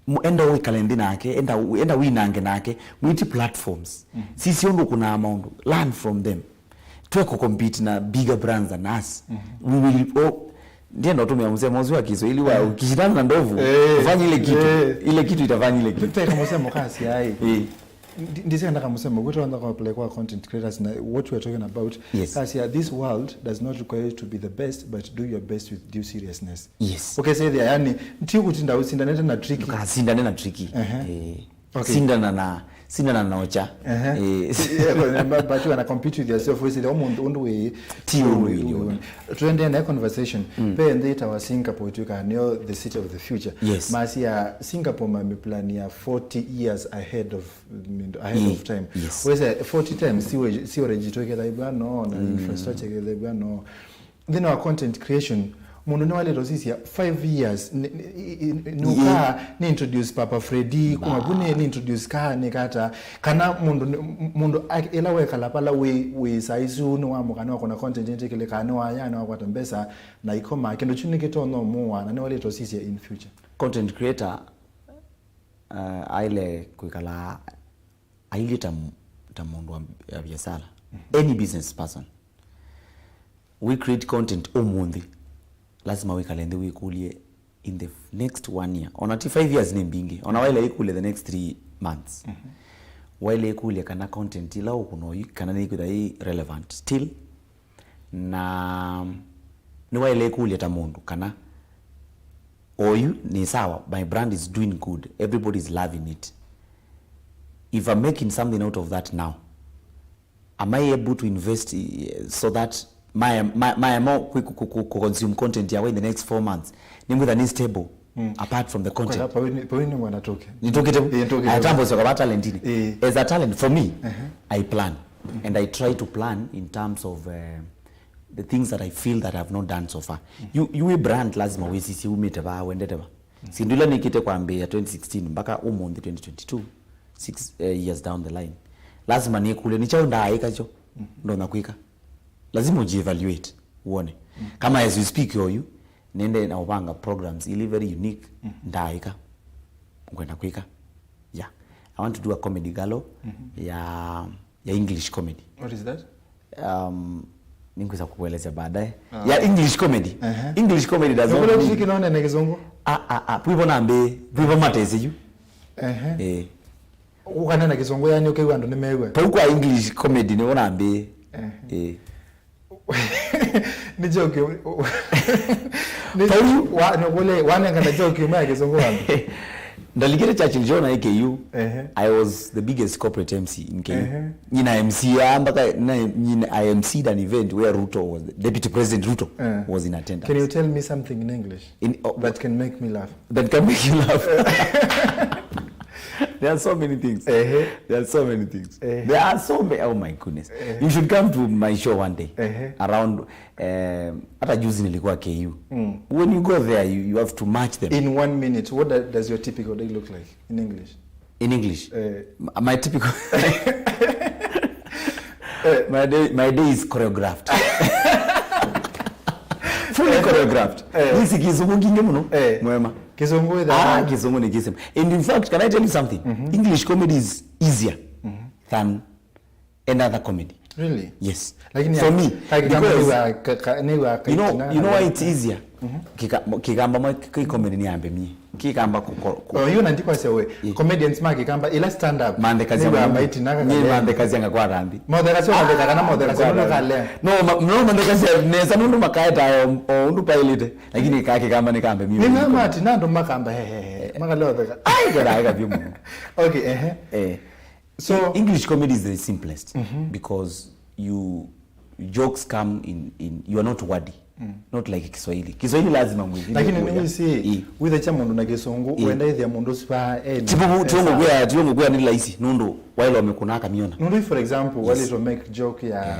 Mu-, enda wĩkale nthĩ nake, enda, enda winange nake, mwĩti platforms. Sisi ũndũ ũkũnaa maũndũ, learn from them. Tweko compete na bigger brands than us. We will, oh, ndienda ũtũmĩa mũsemo ũsu wa Kiswahili wa ukishindana na ndovu, eh, ufanye ile kitu, eh, ile kitu itafanya ile kitu. Teka mũsemo kasi ai. Eh. Ndi-, ndisenda kamusemo, kwĩtwa ntha kwa play kwa content creators na what we are talking about. Yes. Kasi ya, this world does not require you to be the best, but do your best with due seriousness. Yes. Ukesethia, yani, ti kutinda usindanete na Tricky. Ndũkasindane na Tricky. Ehe. Eh. Okay. Sindana na, sindana na ocha. Ehe. Eh. Yeah, but, but you wanna compete with yourself. Wĩsĩ, ũndũ, ũndũ wĩ, ti ũndũ wĩ, wĩ, wĩ, wĩ. Tuendee na conversation. Pe nthĩ ĩtawa Singapore, ĩtwĩkaa nĩyo the city of the future. Yes. Masi ya Singapore mami plan ya forty years ahead of, ahead of time. Yes. Wĩsĩ forty times, si we-, si already twĩkĩthaibwa no, na infrastructure ĩkĩthaibwa no. Nthĩnĩ wa content creation, mũndũ nĩwaĩlĩte ũsisya five years, nĩ, nĩ, nĩ, nĩ, nũkaa, nĩ introduce Papa Freddy, kuma vu nĩ, nĩ introduce kaa, nĩ kata, kana mũndũ, nĩ, mũndũ a-, ĩla wekala pala wĩ, wĩ saa isu, nĩwamũka, nĩwakũna content ĩtĩkĩlĩkaa, nĩwaya, nĩwakwata mbesa, na ikoma, kĩndũ kyu nĩkĩtonya ũmũwa, na nĩwaĩlĩte ũsisya in future. Content creator, uh, aĩle kwĩkala ailyĩ ta m-, ta mũndũ wa, ya biasala. Any business person. We create content ũmũnthĩ. Lazima wĩkale nthĩ wĩkũlye in the f-, next one year. Ona ti five years nĩ mbingĩ. Ona waĩle ĩkũlye the next three months. Waĩle ĩkũlye kana content ĩla ũkũna oyu, kana nĩkwĩtha ĩ relevant still. Na nĩwaĩle ĩkũlya ta mũndũ kana oyu nĩ sawa, my brand is doing good, everybody is loving it. If I'm making something out of that now, am I able to invest, eh, so that my, my, my more quick ku-, ku-, ku-, consume content yakwa in the next four months? Nĩngwĩtha nĩ stable. Apart from the content. Kwanza, pawini, pawini mwana toke. Nitoke te. Eh, nitoke te. Atambo sio kwa talent ini. Eh. As a talent for me, I plan. And I try to plan in terms of, uh, the things that I feel that I've not done so far. You, you we brand lazima wĩsisye umĩte va, wendete va. Sindu ila nĩkĩte kwambĩĩa twenty sixteen mpaka ũmũnthĩ twenty twenty-two, six, uh, years down the line. Lazima nĩkũlye, nĩ kyaũ ndaaĩka kyo, ndonya kwĩka. Lazima ũji-evaluate, uone. Kama as we speak oyu, nende na upanga programs ili very unique, ndaaĩka. Nkwenda kwĩka. Yeah. I want to do a comedy galo ya, ya English comedy. What is that? Um, ningweza kukuelezea baadaye. Ya English comedy. English comedy does not mean. Nĩkũlya kĩnone na kĩzungu? Ah, ah, ah. Pwivo nambe, pwivo matezi yu. Eh. Ũkanena kĩsũngũ, yani, ũkew'a andũ nĩmew'a. Pau kwa English comedy nĩvo nambĩĩe. Eh. Nĩ joke. Nĩ, pau wa, nĩ kule, wanengana joke ĩmwe ya kĩsũngũ wambe. Ndalikĩte Churchill Joe na A K U. Ehe. I was the biggest corporate M C in K U. Ehe. Nyina M C ya mpaka, na, nyina, I M C'd an event where Ruto was, Deputy President Ruto was in attendance. Can you tell me something in English? In, oh, that can make me laugh. That can make you laugh. There are so many things. Ehe. There are so many things. Ehe. There are so many. Oh my goodness. Ehe. You should come to my show one day. Ehe. Around, um, hata juzi nilikuwa K U. Mm. When you go there, you, you have to match them. In one minute, what do-, does your typical day look like in English? In English? Eh. M-, my typical, my day, my day is choreographed. Fully choreographed. Eh. Nĩ sĩ kĩsũngũ kĩingĩ mũno. Eh. Mwema. Kĩsũngũ ĩtha. Ah, kĩsũngũ nĩ kĩsema. And in fact, can I tell you something? Mm-hmm. English comedy is easier, mm-hmm, than any other comedy. Really? Yes. Lakini for me, because you know, you know why it's easier? Mm-hmm. Kĩka-, Kĩkamba mwa kĩ comedy nĩ ambe mie. Kĩkamba kũko- kũ- Oh, yu na ndikwasya we. Comedians ma Kĩkamba, ila stand up. Manthekasya nĩw'a mũno. Maitina Nyie kakalea. Manthekasya ngakwata nthĩ. Maũthekasya, maũtheka kana maũthekasya nũndũ kalea. No, ma- no manthekasya nesa nũndũ makaeta o o ũndũ paĩlĩte. Lakini ka Kĩkamba nĩkambe mimi. Nĩmea Maitina andũ makamba hehehe. Makalea ũtheka. Ai, kĩthaeka vyũ mũno. Okay, ehe. Eh. So English comedy is the simplest because you jokes come in, in you are not wordy. Not like Kiswahili. Kiswahili lazima mwĩthime. Lakini nĩwĩsĩ wĩthe kya mũndũ na Kĩsũngũ wenda ĩthĩa mũndũ ũsu va eni. Tivo tivo ngũkwĩa tivo ngũkwĩa nĩ laisi nũndũ waĩle ũmĩkũna akamiona. Nũndũ for example waĩle to make joke ya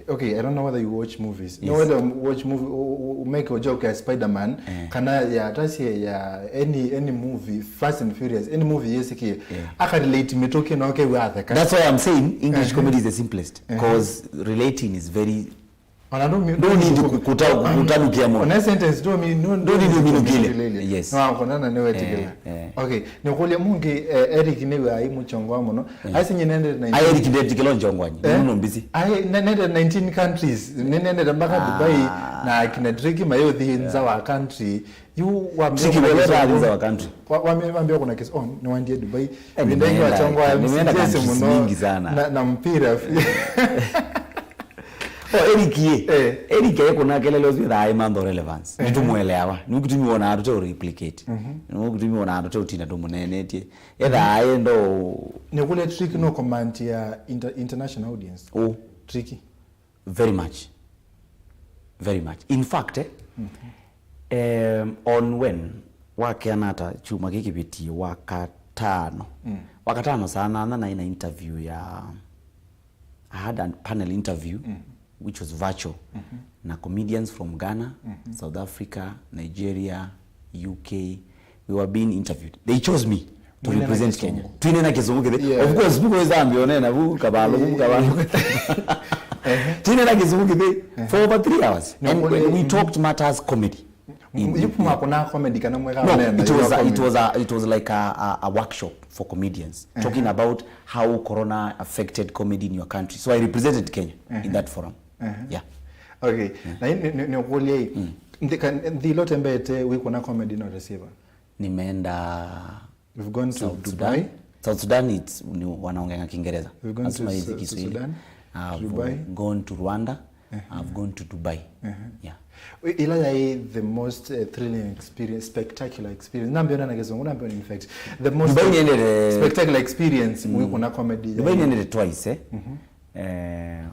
okay, I don't know whether you watch movies. No whether watch movie u- u- u- make a joke ya Spider-Man kana ya tasie ya any any movie, Fast and Furious, any movie yĩsĩkĩe. Akarelate mĩtũkĩ na ũkew'a atheka. That's why I'm saying English comedy is the simplest because relating is very Ona ndũ mi- Ndũ need ku- kuta- kutalũkĩa mũndũ. Ona sentence ndũ mi ndũ Ndũ need ũminũkĩle. Yes. No akona na nĩ wetikila. Eh, eh. Okay, nikulia mungi eh, Eric nĩ wa ai mũchongo wa mũno. Aisi nyinende na Ai Eric ndetikĩla njongwanyi. Nũndũ mbisi. Ai nende nineteen countries. Nĩ nende mpaka Dubai na kina Drake mayothi nza wa country. You wa Tricky Belota alinza wa country. Wa wa wa kuna kesi. Oh, ni wandie Dubai. Ndio wa chongo ya nimeenda msijese countries mũno. Mingi sana. Na na mpira. Oh, Eric ye. Eh. Eric ye kuna kelele ũsu thaa imantho relevance. Nĩtũmũeleawa. Nĩkũtumi wona atũte replicate. Nĩkũtumi wona atũte ũtinda tũmũneenetie. Etha aye ndo Nĩ kule Tricky no command ya inter, international audience. Oh, Tricky. Very much. Very much. In fact, eh, um, on when wakeana ata chuma kĩkĩvĩtie wakatano. Wakatano saa nana naĩ na interview ya I had a panel interview which was virtual na comedians from Ghana, South Africa, Nigeria, U K. We were being interviewed. They chose me to represent Kenya. Twinena Kĩsũngũ kĩthĩ. Yeah. Of course, vuko weza ambio nena vu kabalo vu kabalo. Twinena Kĩsũngũ kĩthĩ for over three hours. And we talked matters comedy. Yupuma kuna comedy kana mweka. No, it was a, it was a, it was like a, a, a workshop for comedians talking about how corona affected comedy in your country. So I represented Kenya in that forum. Yeah. Okay. Na nĩ nĩ nĩ kulia hii. Ndika ndilo tembete wiko na comedy no receiver. Nimeenda We've gone to South Dubai. Sudan. South Sudan it's ni wanaongeanga Kiingereza. We've gone to Lazima Su- ithi to Kiswahili. Sudan, I've Dubai. Gone to Rwanda. I've gone to Dubai. Yeah. Ila yaĩ the most uh, thrilling experience, spectacular experience. Nambiona na kizungu, nambiona in fact the most Dubai niendete- spectacular experience mm. Wiko na comedy. Dubai niendete twice eh. Eh,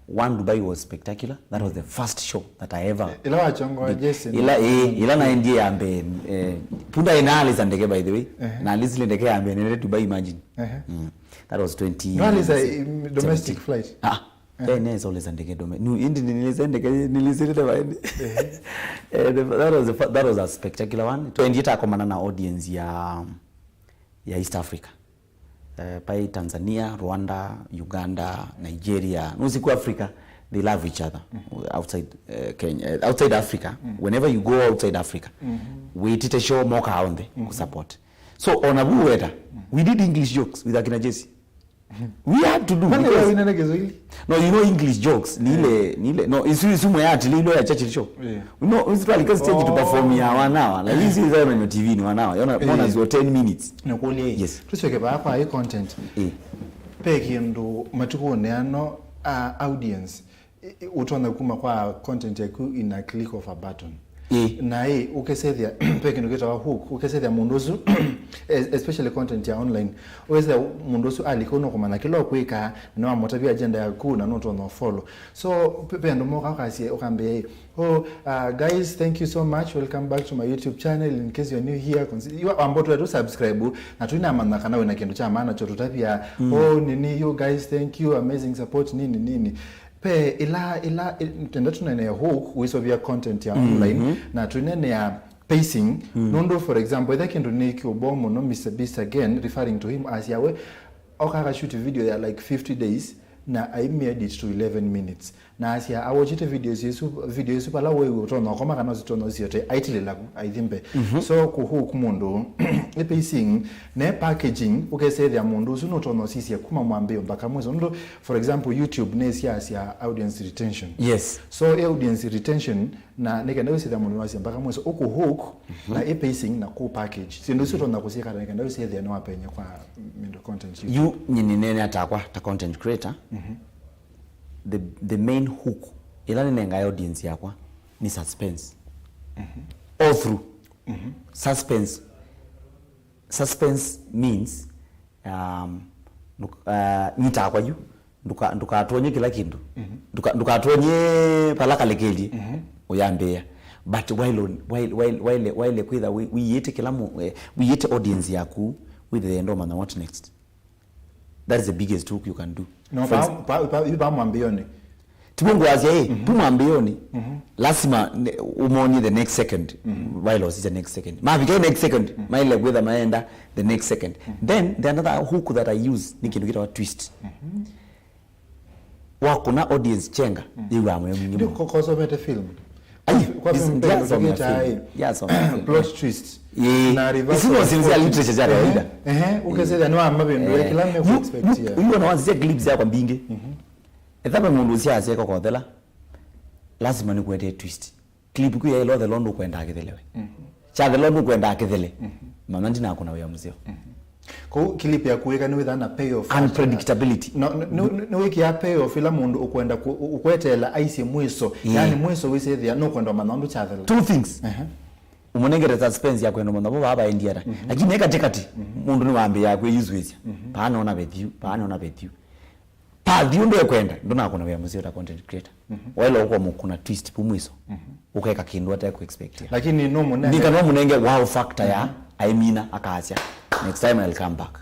one Dubai was spectacular. That was the first show that I ever Ila wachongo did. Jason. Ila eh, ila naendie ya mbee eh, punda ina alisa ndege by the way. Na alisa ndege ya mbee nende Dubai, imagine. Mm. That was twenty. No alisa domestic flight. Ah. Eh, nesa ulisa ndege dome. Nu indi nilisa ndege nilisirite baini. Eh, the- that was the fir- that was a spectacular one. Twenty takomana na audience ya ya East Africa. Eh, pai Tanzania, Rwanda, Uganda, Nigeria. Nusiku Africa, they love each other. Outside uh, Kenya, uh, outside Africa, whenever you go outside Africa, wĩtĩte show moka onthe kusupport. So on a weta, we did English jokes with akina Jesse. We had to do Mane because wawina na Kiswahili. No, you know English jokes ni ile ni ile no isu isu mwe ati lilo ya Churchill show. Yeah. No, it's like a stage to perform ya one hour. Like this is on your T V ni one hour. Yona mbona zio ten minutes. Nakulia. Yes. Tuchoke ba kwa hii content. Eh. Pe kindu matuko neano uh, audience. Ũtonya kuma kwa content yaku in a click of a button. Ĩĩ. Na ĩ ũkesethia pe kĩndũ kĩtawa hook, ũkesethia mũndũ ũsu, es- especially content ya online, ũkesethia mũndũ ũsu alika ũnũkũmanya kĩla ũkwĩka, na nĩwamũtavya agenda yaku na nũtonya follow. So pe pe andũ moka ũkasie ũkambĩa ĩ, oh uh, guys, thank you so much, welcome back to my YouTube channel. In case you're new here, consi- you are- ambao tu subscribe na tuinamanya kana wĩna kĩndũ kya maana cho tutavya. Oh nini, you guys, thank you, amazing support, nini nini. Pe ila ila tenda tunenea hook wisovia content ya online na tunenea pacing. Nundu for example etha kindu ni kiubo muno, Mister Beast again referring to him as yawe, oka akashoot video ya like fifty days na aimi edit to eleven minutes na asia awochite videos isu video isu pala wewe utonya ukoma kana usitonya usiote aitilila ku aithimbe. So kuhook mundu ni pacing ne packaging ukesethia mundu usu nutonya usisye kuma mwambio mpaka mwiso. Nundu for example YouTube nĩ sya sya audience retention. Yes. So audience retention Na nĩ kenda wĩsĩthĩa mũndũ nĩwasya mpaka mwisho, ũkũ hook, na ĩ pacing na kũ package. Syĩndũ isu ũtonya kũsyĩka ata nĩ kenda wĩsĩthĩa nĩwapenye kwa mĩndũ content yu. Yu nyie nĩneenea takwa ta content creator, the, the main hook ĩla nĩnengae audience yakwa nĩ suspense. All through. Suspense, suspense means, um, ndũk- uh, nyitaa kwa yu, ndũka- ndũkatwonye kĩla kĩndũ. Ndũka- ndũkatwonye vala kalekeli. Ũyambĩĩa. But while on- while while while while kwĩtha wĩ- wĩyĩte kĩla mũ- eh, wĩyĩte audience yaku, wĩthĩe ndũmanya what next. That is the biggest hook you can do. No, for pa- ex- pa- pa- yu pa mwambĩĩonĩ. Tiw'o ngwasya ĩ, pu mwambĩĩonĩ, lasima ne- ũmonie the next second. While was the next second, mavika next second, maile kwĩtha maenda the next second. Then the another hook that I use nĩ kĩndũ kĩtawa twist. Wakũna audience chenga, yĩw'aa mũyo mwingĩ mũno. Kosomete film. Ai, kwa this- film, ndia- soma tũkĩtaa film. Ĩ, Ndia- soma film. Plot twist. Ĩ, na reversal isu no of scenes ya fortune. Literature ya kawaida. Ehe, ehe, ũkesethĩa nĩ wa mavĩndũ ya kĩla mekuexpectia. Yu ona wasisya clips yakwa mbingĩ. Etha ve mũndũ ũsyaasya ĩkokothela, lasima nĩkũetee twist. Clip kũ yaĩlwa thelo ndũkwendaa kĩthelewe. Kya thelo ndũkwendaa kĩthele. Mama ndinakũna wĩa mũseo. Kũu clip yaku wĩka nĩwĩthaa na payoff. Unpredictability. No, no, no, nĩwĩkĩaa payoff ĩla mũndũ ũkwenda kũ- ũ- ũkweteela aisye mwiso. Yaani mwiso wĩsĩthĩa nũkwenda ũmanya ũndũ kyathela. Two things. Ehe. Ũmũnengete suspense ya kwenda ũmanya vo vaa vaendie ata. Lakini e katikati, mũndũ nĩwambĩĩaa kwĩyusũĩsya. Paa nona vethiu, paa nona vethiu. Pathi ũndũ ekwenda, ndũnakũna wĩa mũseo ta content creator. Waĩla ũkwa mũkũna twist pu mwiso. Ũkeka kĩndũ ate kũexpectia. Lakini no mũnenge. Ndika no mũnenge wow factor ya aimina akasya, "Next time I'll come back."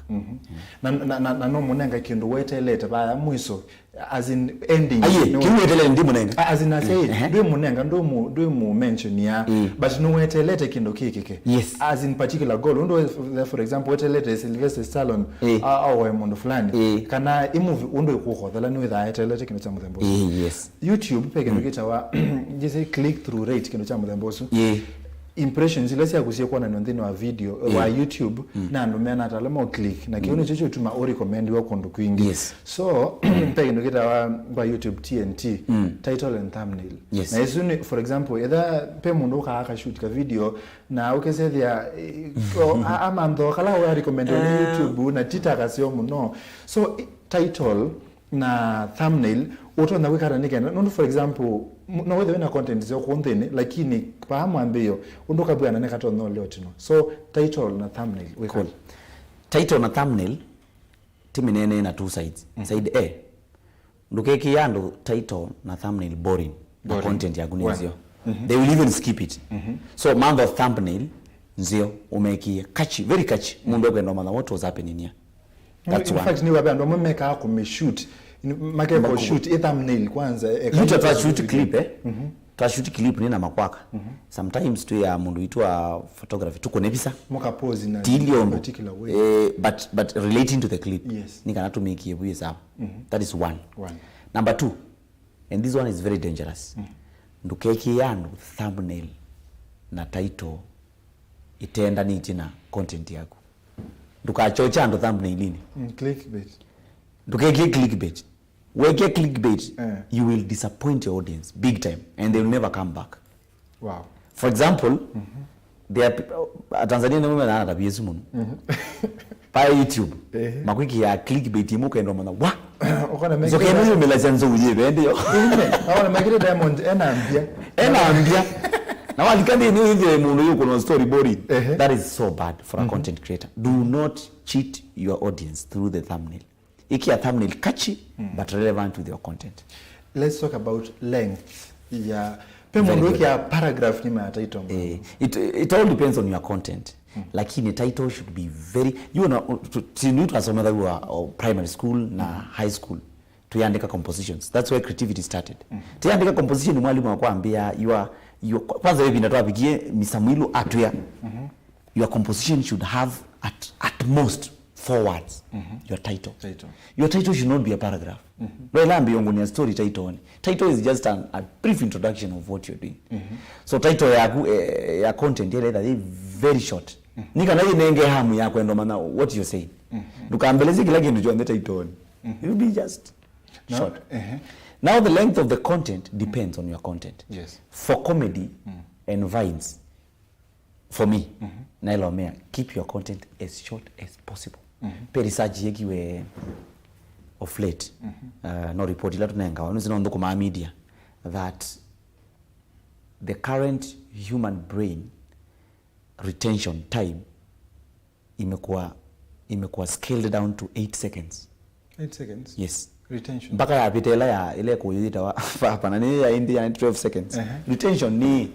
Na, na, na, na no mũnenge kĩndũ wetelete vaya mwiso, as in ending. Aye, no. Kĩu wetelete ndi mũnenge. A- as in I say, ndwĩ mũnenga, ndwĩ mu- ndwĩ mu mentionia, but no wetelete kĩndũ kĩkĩke. Yes. As in particular goal, ũndũ we- for example wetelete Sylvester Stallone, a- aoe mũndũ fulani. Kana ĩ movie ũndũ ĩkũkothela nĩwĩthaa etelete kĩndũ kya mũthemba ũsu. Yes. YouTube pe kĩndũ kĩtawa, just say click through rate, kĩndũ kya mũthemba ũsu. Impressions ila syaku syĩkwonanwa nthĩnĩ wa video, wa YouTube, na andũ mena ata ala mau click, na kĩu nĩkyo kĩũtuma ũrecomendiwa kũndũ kwingĩ. Yes. So, pe kĩndũ kĩtawa kwa YouTube T N T, title and thumbnail. Yes. Na isu nĩ, for example, etha pe mũndũ ũkaa akashoot ka video, na ũkesethĩa, eh, o- a- amantho kala wa recommended nĩ YouTube, na tita kaseo mũno. So, i- title na thumbnail, ũtonya kwĩka ata nĩ kenda, nũndũ, for example, m- no wĩthĩwe na content syo kũũ nthĩnĩ, lakini paa mwambĩĩo, ũndũ ũkavw'ana nĩ katonya ũlea ũtino. So, title na thumbnail, wĩka. Cool. Title na thumbnail, ti mĩnene na two sides. Side A, ndũkekĩe andũ title na thumbnail boring, na content yaku nĩ nzeo. They will even skip it. So, mantho thumbnail nzeo, ũmekĩe catchy, very catchy. Mũndũ ekwenda ũmanya what was happening here. That's one. In fact, nĩ wavea andũ amwe mekaa kũmĩshoot. Makekwa shoot ĩ thumbnail kwanza. Yu ta twashoot clip, eh? Twashoot clip nĩ na makwaka. Sometimes twĩ ya mũndũ witũ wa photography, tũkũne visa. Mũkapose na tili ũndũ particular way. Eh, but, but relating to the clip. Yes. Nĩ kana tũmĩkie vwĩ sawa. That is one. One. Number two, and this one is very dangerous. Ndũkekĩe andũ thumbnail na title itendanĩtye na content yaku. Ndũkachoche andũ thumbnail-inĩ. Mm, clickbait. Ndũkekĩe clickbait. Wekĩa clickbait, you will disappoint your audience big time and they will never come back. Wow. For example, there are peop- Atanzania nĩmo mena tabia isu mũno. Pa YouTube, makwĩkĩa clickbait ĩmwe ũkenda ũmanya, wa! Ũkona mekĩte- Nzoka ĩno yũmĩlasya nzou yĩ vendeyo. Ĩne, ũkona mekĩte Diamond ena mbia. Ena mbia. Na walika nthĩnĩ ũyĩthĩe mũndũ yũkũna story boring. That is so bad for a content creator. Do not cheat your audience through the thumbnail. Ĩkĩa thumbnail catchy, but relevant with your content. Let's talk about length ya, pe mũndũ wĩkĩa paragraph nyuma ya title. Eh, it, it all depends on your content. Lakini title should be very, you know, tu- tinu twasomethaw'a o primary school na high school. Tuyandĩka compositions. That's where creativity started. Tuyandĩka composition, mwalimu akwambia, you are, you are, kwanza ĩvinda twavikie Mister Mwilu atwĩa, your composition should have at, at most four words. Your title. Title. Your title should not be a paragraph. Ndwaĩla ambĩĩa ũngũnĩa story title-nĩ. Title is just an, a brief introduction of what you're doing. So title yaku, eh, ya content yĩla ĩtha yĩ very short. Nĩ kana yĩnenge hamu ya kwenda ũmanya what you're saying. Ndũkambelesye kĩla kĩndũ kyonthe title-nĩ. It will be just short. Ehe. Now the length of the content depends on your content. Yes. For comedy and vines, for me, naĩlomea, keep your content as short as possible. Pe research yekiwe of late, uh, no report ila tunengawa nũsino nthũkũmaa media, that the current human brain retention time imekuwa imekuwa scaled down to eight seconds. Eight seconds. Yes. Retention. Mpaka yapita ila ya ile kuyitawa hapa na ni ya India ni twelve secondes. Retention ni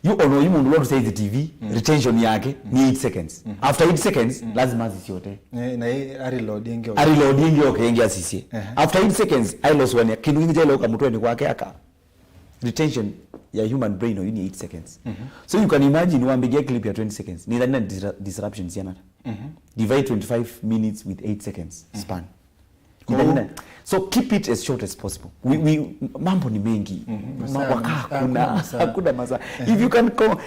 you ono yu mundu lotu saizi T V, retention yake ni eight seconds. After eight seconds lazima asisye ote. Na na ari load ingi. Ari load ingi oke ingi asisye. After eight seconds I lost one. Kindu kingi cha ile ukamutweni kwake aka retention ya human brain oyu ni eight seconds. So you can imagine wambigia clip ya twenty seconds ni ina disra- disruption siana. Divide twenty-five minutes with eight seconds span. Ina- ina- so keep it as short as possible. We, we, mambo ni mengi. Ma- Masaa- waka hakuna hakuna masaa. Hakuna masaa. If you can co-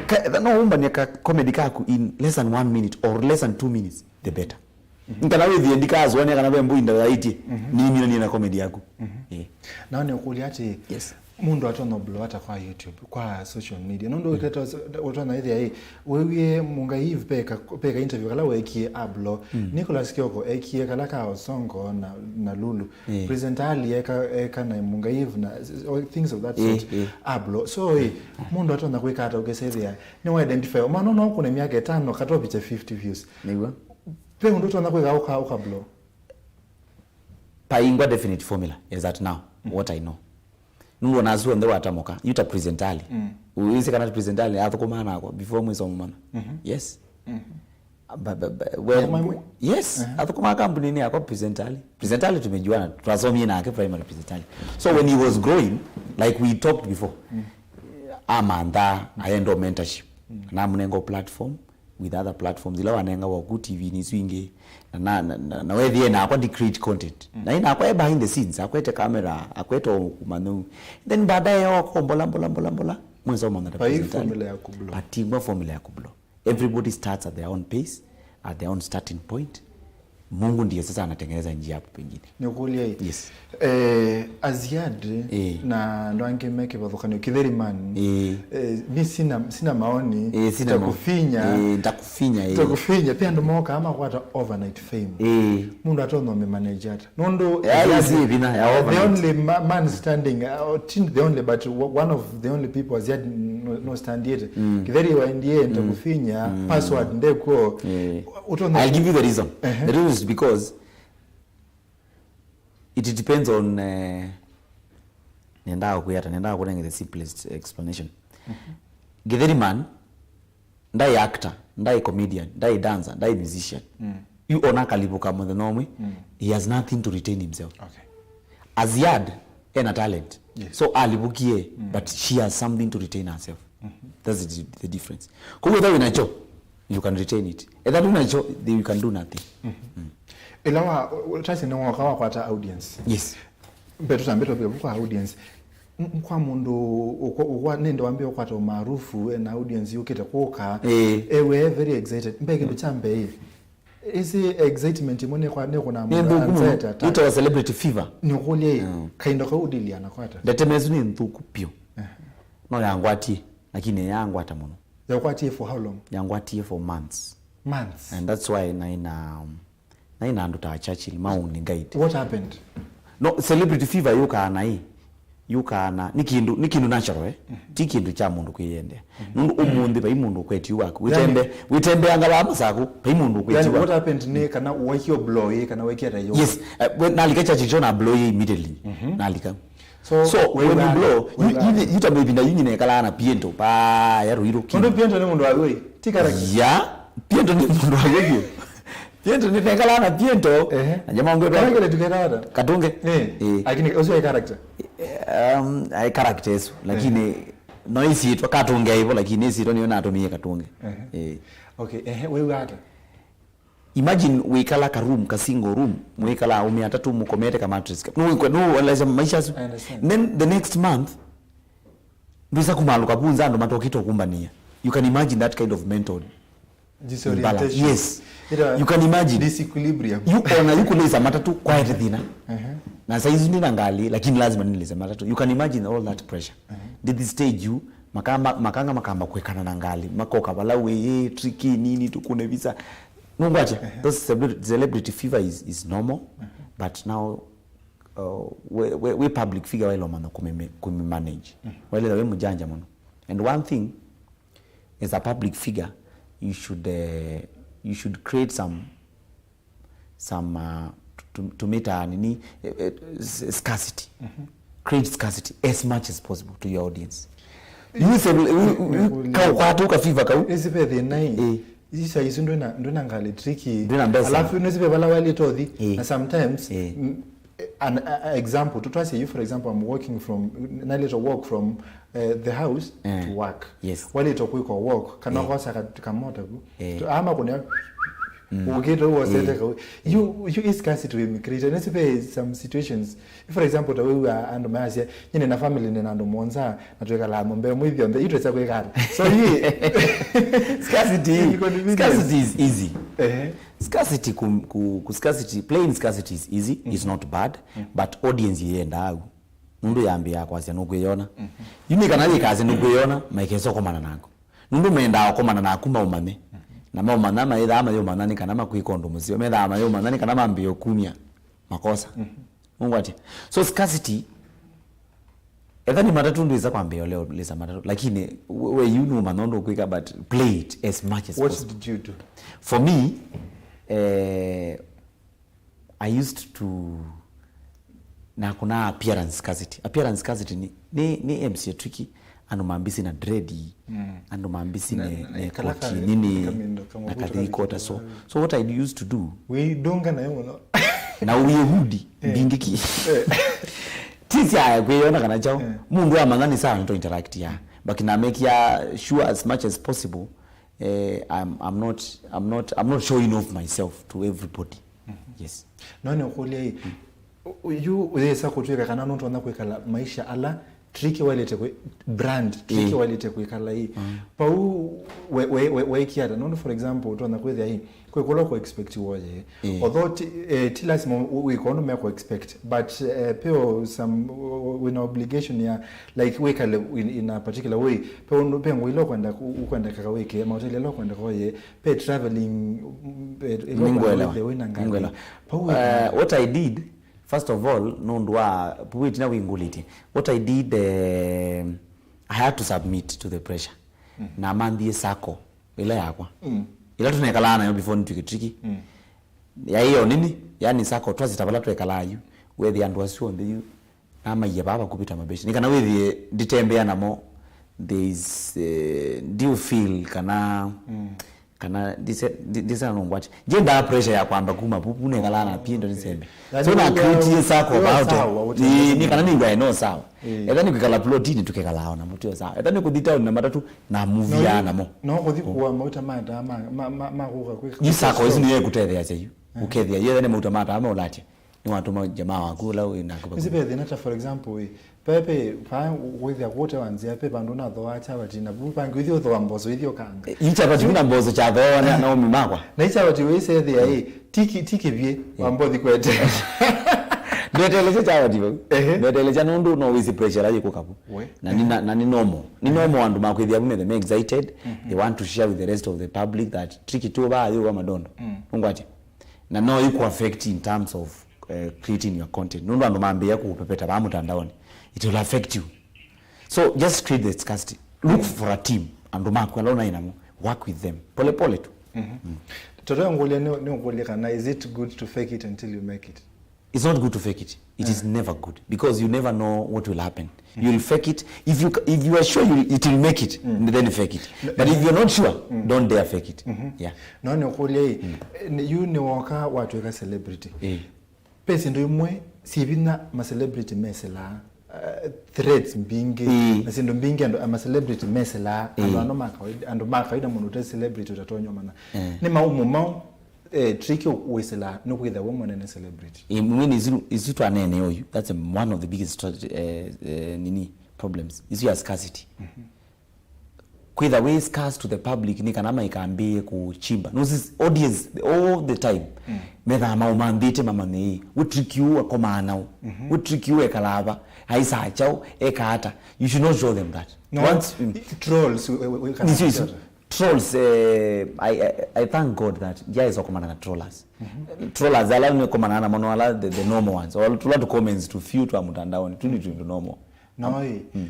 ka- no umba ni ka comedy kaku in less than one minute or less than two minutes, the better. Nkana wĩthie ndikazũanĩa kana ve mbũi ndalaĩtye, nĩmina nĩ na comedy yaku. Eh. Nao nĩũkũlya atĩ, Yes. Mũndũ atonya blow ata kwa YouTube, kwa social media? Nũndũ ũkĩte ũtonya ĩthĩa ĩ, wĩwie Mũngai Eve peka peka interview kala wekie a blow. Nicholas Kioko ekie kala ka Osongo na, na Lulu. Eh. Presenter Ali eka eka na Mũngai Eve na things of that Eh, sort. Eh. A blow. So ĩ, mũndũ atonya kwĩka ata ũkĩsethĩa nĩ wa identify. Maana no kũne myaka ĩtano katopiche fifty views. Nĩguo. Pe ũndũ ũtonya kwĩka ũka ũka blow. Paingwa definite formula is that now what I know. Nũndũ ona asu onthe watamoka yuta presentali. Uisi kana presentali athũkũmaa nakwa before mwĩsomana. Yes. Ba- ba- ba- well, Athũkũmaa mwe? Yes, athũkũmaa kambuninĩ yakwa presentali. Presentali tumejuana, twasomie nake primary presentali. So when he was growing, like we talked before, amantha aendo mentorship. Namũnenga platform with other platforms ila wanengawa ku T V-inĩ isu ingĩ, na, na, na, na, na wethie nakwa ndi create content. Na inakwa e behind the scenes, akwete camera, akwete kumanu. Then baadaye wako mbola mbola mbola mbola mwĩsomana ta Pai presentali. Formula ya kublow. Patingwa formula ya kublow. Everybody starts at their own pace, at their own starting point. Mungu ndiye sasa anatengeneza njia hapo pengine. Nĩũkũlya ĩ. Yes. Eh, Aziad Eh. na andũ angĩ me kĩvathũkanĩo Kĩthĩri man. Eh. Eh, mi sina, sina maoni. Eh, sina ma- Takufinya. Eh, ntakufinya, eh. Takufinya. Pia andũ mokaa makwata overnight fame. Eh. Mũndũ atonya ũmĩmanage ata? Nũndũ Yeah, yeah, si vina ya the overnight. Only ma- man standing, uh, or tin- the only, but w- one of the only people Aziad no, no standiete. Kĩthĩri wa N D A ntakufinya, password ndekuo. Eh. Ũtonya I'll give you the reason. Uh-huh. The reason is because it depends on, uh, nendaa kwĩata, nendaa kũnenge the simplest explanation. Githeri man, ndai actor, ndai comedian, ndai dancer, ndai musician. Yu ona akalipũka mũthenya ũmwe, he has nothing to retain himself. Okay. Aziad ena talent. Yes. So alipũkie, but she has something to retain herself. That's the, the difference. Kwa hiyo whether wĩnacho, you can retain it. Either wĩnacho, then you can do nothing. Ĩla wa tasi nĩ woka wakwata audience. Yes. Mbe tũtambe topic kwa audience. M- kwa mũndũ ũkwa- ũkwa- nĩndĩ wambia ũkwata ũmaarufu na audience yũkĩte kũka. Eh. Ewe very excited. Mbe kĩndũ kya mbee. Ĩsĩ excitement ĩmwe nĩkwa- nĩkũna Nĩ nthũku mũno. anxiety attack. Ĩtawa celebrity fever. Nĩũkũlya ĩ, kaindo kau ũdiliana kwata. Ndeto ĩsu nĩ nthũku piũ. No yangwatie, lakini yangwata mũno. Yakwatie for how long? Yangwatie for months. Months. And that's why naina, naina andũ ta Churchill, maũni guide. What happened? No, celebrity fever yũkaa na ĩ. Yũkaa na, nĩ kĩndũ, nĩ kĩndũ natural, eh? Ti kĩndũ kya mũndũ kwĩyendea. Nũndũ ũmũnthĩ vai mũndũ ũkweti waku. Wĩtembe, wĩtembeanga vaa Masaku, vai mũndũ ũkweti Yani, what waku. Happened nĩ kana waikio blow ĩ, kana waikia ta yo. Yes, uh, when nalika Churchill John a blow ye immediately. Nalika. So, So, we when you were- blow, we you, were- you, you tambe ĩvinda yu nyina ekalaa na piento, pa ya Ruiru. Mũndũ piento nĩ mũndũ wa wĩ, ti character. Ya, piento nĩ mũndũ wa wĩ. Piento nĩ nekalaa na piento. Ehe. Na jamaa ngwe Kana kile tuketata. Katunge. Eh. Eh. Lakini ũcio ĩ character. Um, ai character ĩsu, lakini no ĩsyĩtwa Katunge hivyo, lakini ĩsyĩtwa nĩyo natumie Katunge. Eh. Okay, eh, wewe hata. Imagine wĩkala ka room, ka single room, mwĩkala aũme atatũ mũkomete ka mattress. No wĩkwa, no walaza maisha asu. I understand. Then the next month, visa kumaluka vunza andũ matokite kumbania. You can imagine that kind of mental Disorientation. Yes. Ita- You can imagine. Disequilibrium. You ona you kulisa matatu quiet thina. Ehe. Na saizi ndina ngali, lakini lazima nilise matatu. You can imagine all that pressure. Did this stage you, makamba, makanga makamba kwikana na ngali, makoka vala wĩ, "Hey, Tricky, nini, tukune visa." Nungwatya, those celebrity, celebrity fever is, is normal, but now, uh, we, we, we public figure waile ũmanya kũmi-, kũmi manage. Waile wĩ mũjanja mũno. And one thing, as a public figure, you should, uh, you should create some some, uh, to, to meet a nini, eh, eh, s- scarcity. Create scarcity as much as possible to your audience. You say, we- we- we- kau kwatu ka fever kau. Ĩsi ve thĩna ĩ. Eh. Isa isu ndwĩna ndwĩna ngali Tricky. Ndwĩna mbesa. Alafu nĩsi ve vala wailĩte ũthi. Eh. Na sometimes, eh, mm, an a- a- example, tutwasye you, for example, I'm walking from, nailĩte walk from, uh, the house, eh, to work. Yes. Wailĩte kwĩka walk kana, eh, kosa ka- kamota ku. Eh. Ama kuna ukite uosete kau. You, you is scarcity we create. Nĩsi ve some situations. If, for example, ta wĩw'a andũ mayasya, "Nyie nĩ na family, nĩ na andũ mũonza, na twĩkalaa nyũmba ĩmwe ithyonthe, itwesa kwĩkala." So, hii scarcity, inconvenience. Scarcity is easy. Ehe. Scarcity ku, ku, ku scarcity, playing scarcity is easy, is not bad, but audience yendaa au. Nũndũ yambĩaa kwasya nũkwĩyona. Yu nĩ kana yĩkasya nũkwĩyona, maikesa ũkomana naku. Nũndũ mendaa ũkomana naku maũmanye. Na maũmanya, maĩthaa mayũmanya nĩ kana makwĩka ũndũ mũseo. Methaa mayũmanya nĩ kana mambĩe ũkumya makosa. Nũngwatya? So scarcity, etha nĩ matatũ ndwĩsa kwambĩĩa ũleo lĩsa matatũ. Lakini we, we yu nũmanya ũndũ ũkwĩka, but play it as much as possible. What did you do? For me, eh, I used to, na kuna appearance scarcity. Appearance scarcity ni, ni, ni M C A Tricky, andũ mambisi na dread, andũ mambisi na, ne, na ne kala koti ka- nini, kamindo, na kathii kota. So, so what I used to do, wĩidunga nayo mũno. Na wĩhudi, eh, mbindiki. Eh. Tisi aya kwĩyona kana chao. Eh. Mũndũ amanya nĩ sawa nĩ to interact ya. But na make ya sure as much as possible, eh, I'm, I'm not, I'm not, I'm not showing off myself to everybody. Yes. No nĩ ũkũlya ĩ, yu ũyĩsa kũtwĩka kana nũtonya kwĩkala maisha ala Tricky wailĩte kwĩ-, brand Tricky wailĩte kwĩkala ĩ. Pau we, we, we, wekia ata? Nũndũ, for example, ũtonya kwĩthĩa ĩ, kwĩ kũla kũ expect woye. Although ti, eh, ti lazima wĩka ũndũ mekũ expect, but, eh, peo some, wĩna obligation ya, like, wĩkale in, in a particular way. Pe ũndũ, pe ngũa ila ũkwenda, ũkwendekaka wĩke, mahoteli ala ũkwendeka woye, pe traveling, mm, eh, ĩla ũkwenda wĩthĩe wĩna ngalĩ. Ningwelewa. Pau wĩka. Eh, what I did, first of all, nũndũ wa, pau ĩtina wĩngũlĩtye. What I did, eh, I had to submit to the pressure. Na manthie sacco, ĩla yakwa. Ĩla tũnekalaa nayo before nĩtwĩke Tricky. Yaĩ yo nini, yani sacco, twasita vala twekalaa yu. Wethĩa andũ asu onthe yu. Namaie vaa vakuvĩ ta mabeshi. Nĩ kana wĩthĩe nditembea namo, there is, eh, do you feel kana, kana ndise-, ndi-, ndisana nũngwati. Njendaa pressure ya kwamba kuma vu, vu nekalaa na pia ndo nisembe. So na create circle about it. Ni, ni kana nĩngwae no sawa. Etha nĩ kwĩkala plotini tũkekalaa ona mũtĩ o sawa. Etha nĩ kũthi town na matatũ na muvia namo. No kũthi kũa mauta ma taa ma, ma, ma, ma kũka kwĩka. Ni circle isu nĩyo ĩkũtetheasya yu. Ũkethĩa, yetha nĩ mauta ma taa ma ũlatya. Nĩwatũma jamaa waku ũla wĩ nake vakuvĩ. Nĩsĩ ve thĩna ta, for example, ĩ, ve, ve, vaa wĩthĩa kũte wa nzĩa, ve vandũ ũnathooa chavati, na vu vangĩ wĩthĩa ũthooa mboso ithi ũkanga. Ĩ, yu chavati kuna mboso chathoa na, na omi makwa. Na i chavati wĩsethĩa, ĩ, ti kĩ-, ti kĩvyĩ, wambothi kwete. Ndwetelesya chavati vau. Ehe. Ndwetelesya nũndũ no wĩsĩ pressure ĩla yĩkũka vu. We. Na nĩ na, na nĩ normal. Nĩ normal andũ makwĩthĩa vu methe me excited. They want to share with the rest of the public that Tricky tu vaa yũa madondo. Nũngwatya? Na no ĩkũ affect in terms of, eh, creating your content. Nũndũ andũ mambĩĩa kũũpepeta vaa mũtandaoni, it will affect you. So just create the scarcity. Look for a team. Andũ maku ala ũnaĩ namo, work with them. Pole pole tu. Toto ngũlya nĩ, nĩ ngũlya kana, is it good to fake it until you make it? It's not good to fake it. It is never good because you never know what will happen. You'll fake it. If you, if you are sure you, it will make it, then fake it. But if you're not sure, don't dare fake it. Yeah. No nĩ ũkũlya ĩ, nĩ, yu nĩ woka watwĩka celebrity. Eh. Pe syĩndũ imwe syĩ vinya ma celebrity mesĩlaa, uh, threats mbingĩ, na syĩndũ mbingĩ andũ, ma celebrity mesĩlaa, andũ ano ma kawaida, andũ ma kawaida mũndũ ũte celebrity ũtatonya ũmanya. Nĩ maumo mau, eh, Tricky wĩsĩlaa nũkwĩthĩa we mwene nĩ celebrity. Eh, mwene isu, isu twanene oyu, that's a, one of the biggest stra-, eh, eh, nini, problems. Isu ya scarcity. kwĩtha wĩ scarce to the public nĩ kana maikambĩĩe kũchimba. Nũsĩ audience all the time, mm, methaa maũmantĩte mamanye ĩ, wĩ trick ũũ akomaa naũ, mhm, wĩ trick ũũ ekalaa va, aisaa kyaũ, eka ata. You should not show them that. No, once, mm, trolls, we, we, we, nĩsyo isu. Trolls, eh, I, I, I thank God that ndyaĩsa kũkomana na trollers. Mhm. Trollers ala nĩkomanaa namo no ala the, the normal ones. All tũla tũ comments tũ few twa mũtandaoni, tũ nĩ tũndũ normal. No, ĩ. Mm.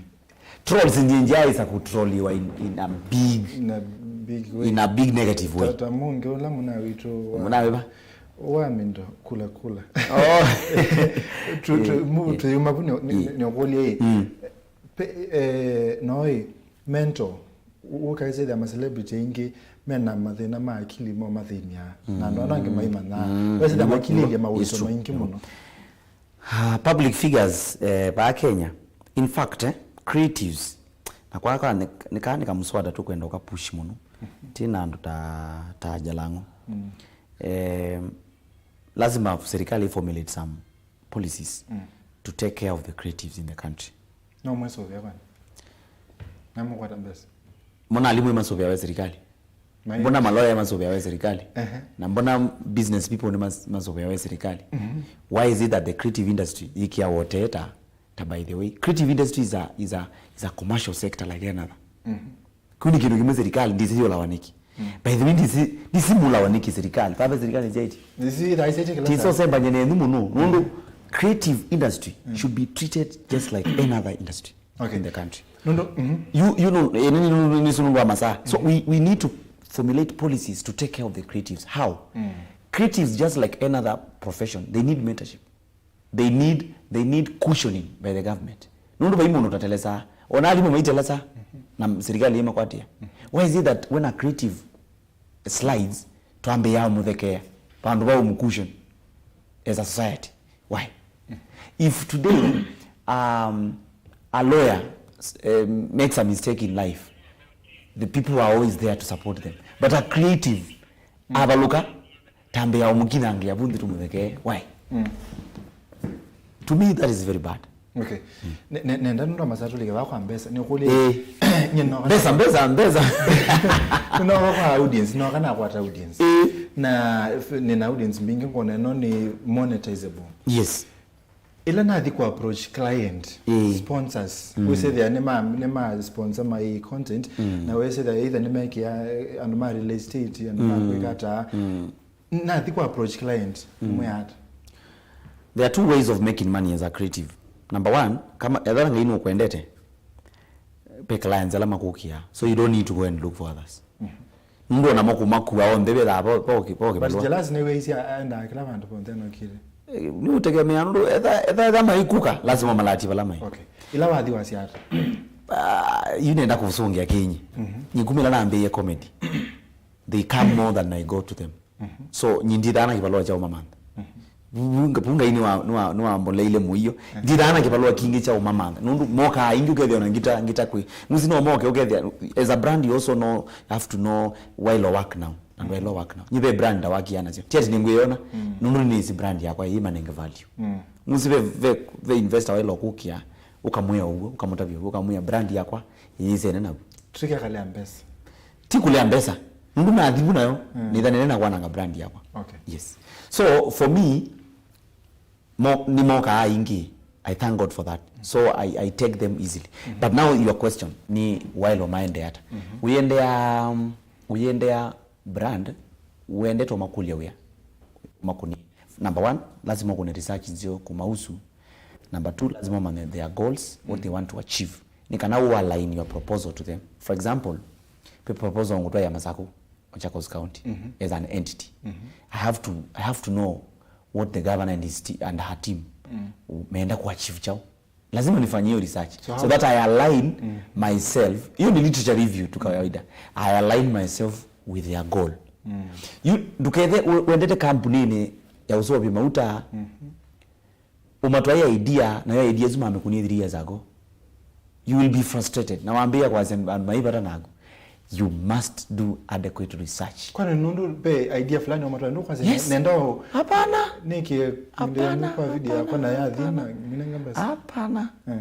Trolls nĩ ndyaĩsa kũtrolliwa in, in a big, in a big way, in a big negative way. Ta, ta mũnge ũla mũna witũ wa, mũna wĩva? Wa Mindo, kula kula. Oh. Tu, tu, mu, eh, tuyuma vu nĩ, nĩ, eh, nĩ ũkũlya ĩ. Mm. Pe, eh, no ĩ, mental, ũ-, ũkaĩsĩthya ma celebrity aingĩ mena mathĩna ma akili mo mathĩnyaa. Na andũ ana angĩ maimanyaa. Mm. Wesĩthya makilĩlye maũito maingĩ mũno. Ah, public figures, eh, vaa Kenya, in fact, eh, creatives, na kwaka nĩ, nĩka, nĩ kamũswada tũkwenda ũka push mũno. Ti na andũ ta, ta Jalang'o. Mm. Eh, lazima serikali formulate some policies, mm, to take care of the creatives in the country. No mwĩsũvĩa kwani? Na mũkwata mbesa? Mbona alimũ masũvĩawa serikali? Mbona maloya masũvĩawa serikali? Ehe. Na mbona business people nĩ mas-, masũvĩawa serikali? Mhm. Why is it that the creative industry ikia woteta? Ta by the way, creative industry is a, is a, is a commercial sector like any other. Mhm. Kĩu nĩ kĩndũ kĩmwe serikali ndĩsĩ yũlawa nĩkĩ. Mm. By the way, ndĩsĩ, ndĩsĩ mũlawa nĩkĩ serikali. Vava serikali njaiti. Ndĩsĩ ĩthaisĩte kĩla saa. Tisosembany'a nenyu mũno. Nũndũ creative industry, mm, should be treated just like any other industry, okay, in the country. Nũndũ, mhm. You, you know, eh, nĩ, nĩ, nĩ, nĩ, nĩ, nũndũ wa masaa. So, mhm, we, we need to formulate policies to take care of the creatives. How? Mm. Creatives, just like any other profession, they need mentorship. They need, they need cushioning by the government. Nũndũ vai mũndũ ũtatelesa. Ona alimũ maitelesa, mhm, na serikali ĩmakwatia. Mhm. Why is it that when a creative slides, twambĩĩa ũmũthekea, vandũ va ũmũcushion as a society? Why? If today, um, a lawyer, um, makes a mistake in life, the people are always there to support them. But a creative, mm, avalũka, tambĩĩa ũmũkinyangĩa vu nthĩ tũmũthekee. Why? Mm. To me, that is very bad. Okay. Mm. Ne-, ne-, nenda nũndũ wa masaa tũlike vaa kwa mbesa. Nĩ ũkũlye, eh, nye no mbesa, mbesa, mbesa. Nĩnoka kwa audience, nĩnoka nakwata audience. Eh. Na f-, nĩna audience mbingĩ ngona ĩno nĩ monetizable. Yes. Ĩla nathi kũ approach client, mm, sponsors, mm, wĩsĩthĩa nĩ ma, nĩ ma sponsor my content, mm, na wĩsĩthĩa either nĩ mekĩa, eh, andũ ma real estate, andũ ma, mm, kwĩka ata. Mm. Nathi kũ approach client, mm, mwĩa ata? There are two ways of making money as a creative. Number one, kama etha Ngai nũkwendete, pe clients ala makũkĩa. So you don't need to go and look for others. Mm. Nũndũ ona mo kũmakua onthe vethaa vo, vo kĩ-, vo kĩvalũa. But Jalasi nĩwĩsĩ aendaa kĩla vandũ vonthe anokĩte. Eh, nĩ ũtegemea nũndũ etha, etha, etha maikuka, lazima malati vala mai. Okay. Ila wathi wasya ata? Ah, yu nenda kũsũngĩa kĩnyi. Mhm. Nyikumĩla nambĩĩe comedy. They come more than I go to them. Mhm. So, nyi ndithaa na kĩvalũa kya ũmamantha. Mhm. Vu-, vu-, vu Ngai nĩwa-, nĩwa-, nĩwamboleile mũio. Mhm. Ndithaa na kĩvalũa kingĩ kya ũmamantha. Nũndũ mokaa aingĩ ũkethĩa ona ngita, ngita kwĩ. Nũsi no moke ũkethĩa, as a brand you also know, you have to know why lo work now. And why lo work now. Nyi ve brand ndawakia nasyo. Ti ati nĩngwĩona. Mm. Nũndũ nĩnĩsĩ brand yakwa ĩmanenge value. Mm. Nũsi ve, ve, ve investor waĩle kũkĩa, ũkamwĩa ũguo, ũkamũtavya ũguo, ũkamwĩa brand yakwa ĩyĩsene navu. Tũtikekale mbesa. Ti kũlea mbesa. Nũndũ nathi vu nayo, mm, nĩthanene na kwananga brand yakwa. Okay. Yes. So, for me, mo-, nĩmokaa aingĩ. I thank God for that. So, I, I take them easily. Mm-hmm. But now your question, nĩ waĩle maende ata? Mm-hmm. Ũyendea, um, ũyendea brand, wendete ũmakũlya wĩa. Ũmakũnie. Number one, lazima ũkũne research nzeo kũmahusu. Number two, lazima ũmanye their goals, what they want to achieve. Nĩ kana u align your proposal to them. For example, pe proposal ngũtwaĩa Masakũ, Machakos County, mhm, as an entity. Mhm. I have to, I have to know what the governor and his te-, and her team, mm, meenda ku achieve kyaũ. Lazima nifanye hiyo research. So so how that I align, mm, myself. Hiyo ni literature review tu kawaida. I align myself with their goal. Mm. You, ndũkethe u-, wendete kampunini ya ũseũvya mauta, mhm, ũmatwaĩe idea, nayo idea ĩsu mamĩkũnie three years ago. You will be frustrated. Na wambĩĩa kwasya andũ mai vata naku. You must do adequate research. Kwani nũndũ ve idea fulani ũmatwaĩe, ndũkwasya, yes, nenda o-, hapana, nĩkĩ, hapana, kwa video yakwa na yathi na, hapana, minenga mbesa. Hapana. Eh.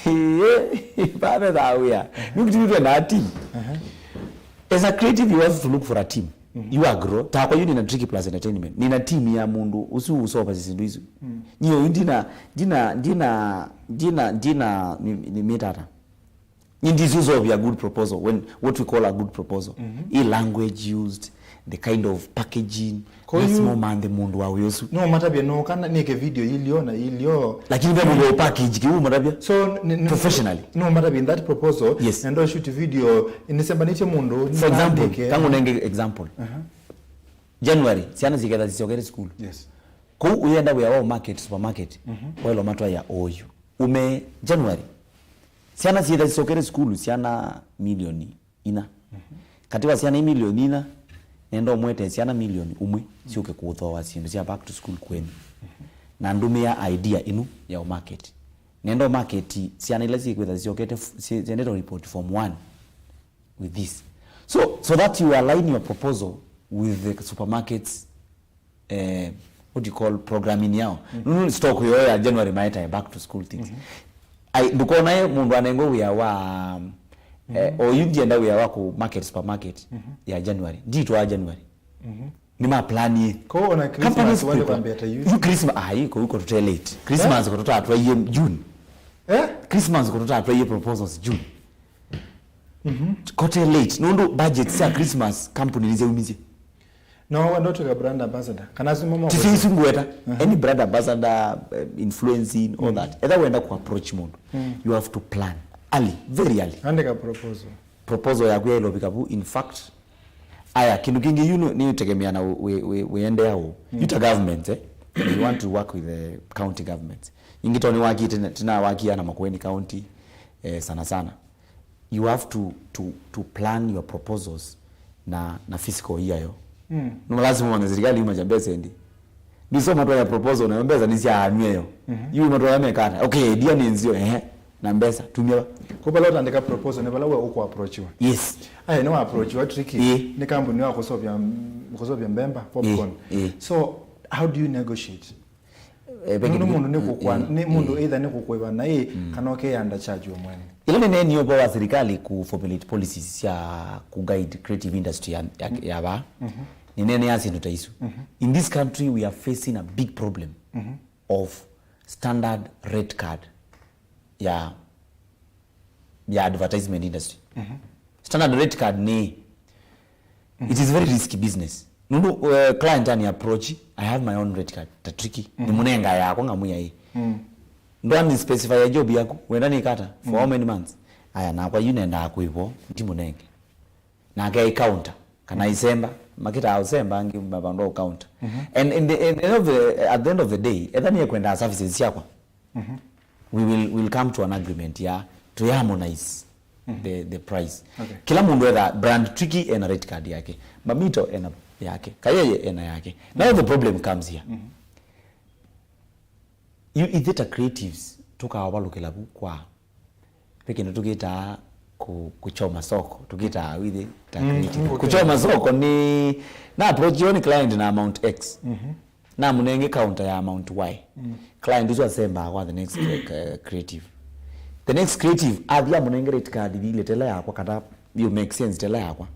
Ĩĩ, vaa vethaa wĩa. Nĩ kĩtumi twendaa team. As a creative, you have to look for a team. You agree. Takwa yu nina Tricky Plus Entertainment. Nina team ya mũndũ ũsu ũsovasya syĩndũ isu. Nyie ũyu ndina, ndina, ndina, ndina, ndina, nĩ, nĩ mĩtata. Nĩ ndisusolve a good proposal, when, what we call a good proposal. I language used, the kind of packaging, Ko that's yu- more man the mũndũ wa wĩa ũsu. No matavya no kana nĩke video ilio na ilio. Lakini ve mũndũ wa package kĩu matavya. So ni, ni, Professionally. No matavya in that proposal. Yes. Na ndo shoot video nisembanĩtye mũndũ. For example, nandĩke. Kangũ nenge example. January, syana siketha sisyokere school. Yes. Kũu ũyenda wĩa wa market, supermarket, waĩlwa matwaĩa ũyu. Ume January, syana syĩtha sisyokere sukulu syana milioni inya. Katĩ wa syana i milioni inya, nenda ũmwete syana milioni ũmwe syũke kũthooa syĩndũ sya back to school kwenyu. Na ndũmĩa idea ĩno ya ũmarket. Nenda ũmarket syana ila syĩkwĩtha syokete f-, syĩ-, syendete report form one with this. So, so that you align your proposal with the supermarkets, eh, what do you call, programming yao. Nunu stock yo ya January maetae back to school things. Ai, ndũkonae mũndũ anengwe wĩa wa, eh, oyu ndienda wĩa wa ku market supermarket ya January. Nditwa January. Nĩ ma plan ye. Ko ona Christmas wende kwambia ta yu. Yu Christmas, ai, ko uko tute late. Christmas ko tutatwa ye June. Eh? Christmas ko tutatwa ye proposals June. Kote late. Nũndũ budget sya Christmas company nĩsyaumisye. No wenda ũtwĩka brand ambassador. Kana si mama. Tisi isu ngweta. Any brand ambassador, eh, influencing, all that. Etha wenda ku approach mũndũ, you have to plan early, very early. Andĩka proposal. Proposal yaku yaĩlwe vika vu. In fact, aya, kĩndũ kĩngĩ yu nĩ, nĩ ũtegemea na wĩ, wĩ, wĩendea ũũ. Yu ta government, eh? You want to work with the county government. Ingĩ to nĩ wakĩte, tena wakia na Makueni County, eh, sana sana. You have to, to, to plan your proposals na, na fiscal year yo. No lazima wana serikali yuma cha mbesa endi. Ndiso matwaya proposal na mbesa nĩ sya anw'e yo. Yu matwaya mekana. Okay, idea nĩ nzio, ehe. Na mbesa, tumia. Ko vala ũtandĩka proposal nĩ vala we ũkũ approachiwa. Yes. Aya, nĩ wa approachiwa Tricky. Ĩĩ. Nĩ kambuni wa kũsovya, kũsovya mbemba, popcorn. Ĩĩ. So, how do you negotiate? Eh, ve kĩndũ mũndũ nĩ kũkwa, nĩ mũndũ either nĩ kũkwĩva na ĩ, kana ũkeyanda charge we mwene. Ĩla nĩneenie ũvoo wa serikali ku formulate policies sya ku guide creative industry ya, ya, ya vaa. Nĩneenea syĩndũ ta isu. In this country, we are facing a big problem of standard rate card ya, ya advertisement industry. Standard rate card nĩ, it is very risky business. Nũndũ, uh, client ani approach, I have my own rate card, ta Tricky. Nĩ mũnenga yakwa ngamwĩa ĩ. Ndwani specify ya job yaku, wenda nĩ kata, for how many months? Aya, nakwa yu nendaa kwĩvo, ndi mũnenge. Nake ai counter, kana isemba, makĩtaa ũsemba angĩ mavandwa counter. And in the, in, end of the, at the end of the day, etha nĩ ekwendaa services syakwa, we will, will come to an agreement ya to harmonize the, the price. Okay. Kila mũndũ etha brand Tricky ena rate card yake, Mamito ena yake, Kayeye ena yake. Now the problem comes here. You, ithe ta creatives, tũkavalũkĩla vu kwa ve kĩndũ tũkĩtaa ku-, kuchoma soko, tũkĩtaa withe ta creative. Kuchoma soko nĩ, na approach yo nĩ client na amount X. Namũnenge counter ya amount Y. Client ũsu asembaa kwa the next cre-, cre-, creative. The next creative athi amũnenge rate card ĩthile tela yakwa, kata you make sense tela yakwa.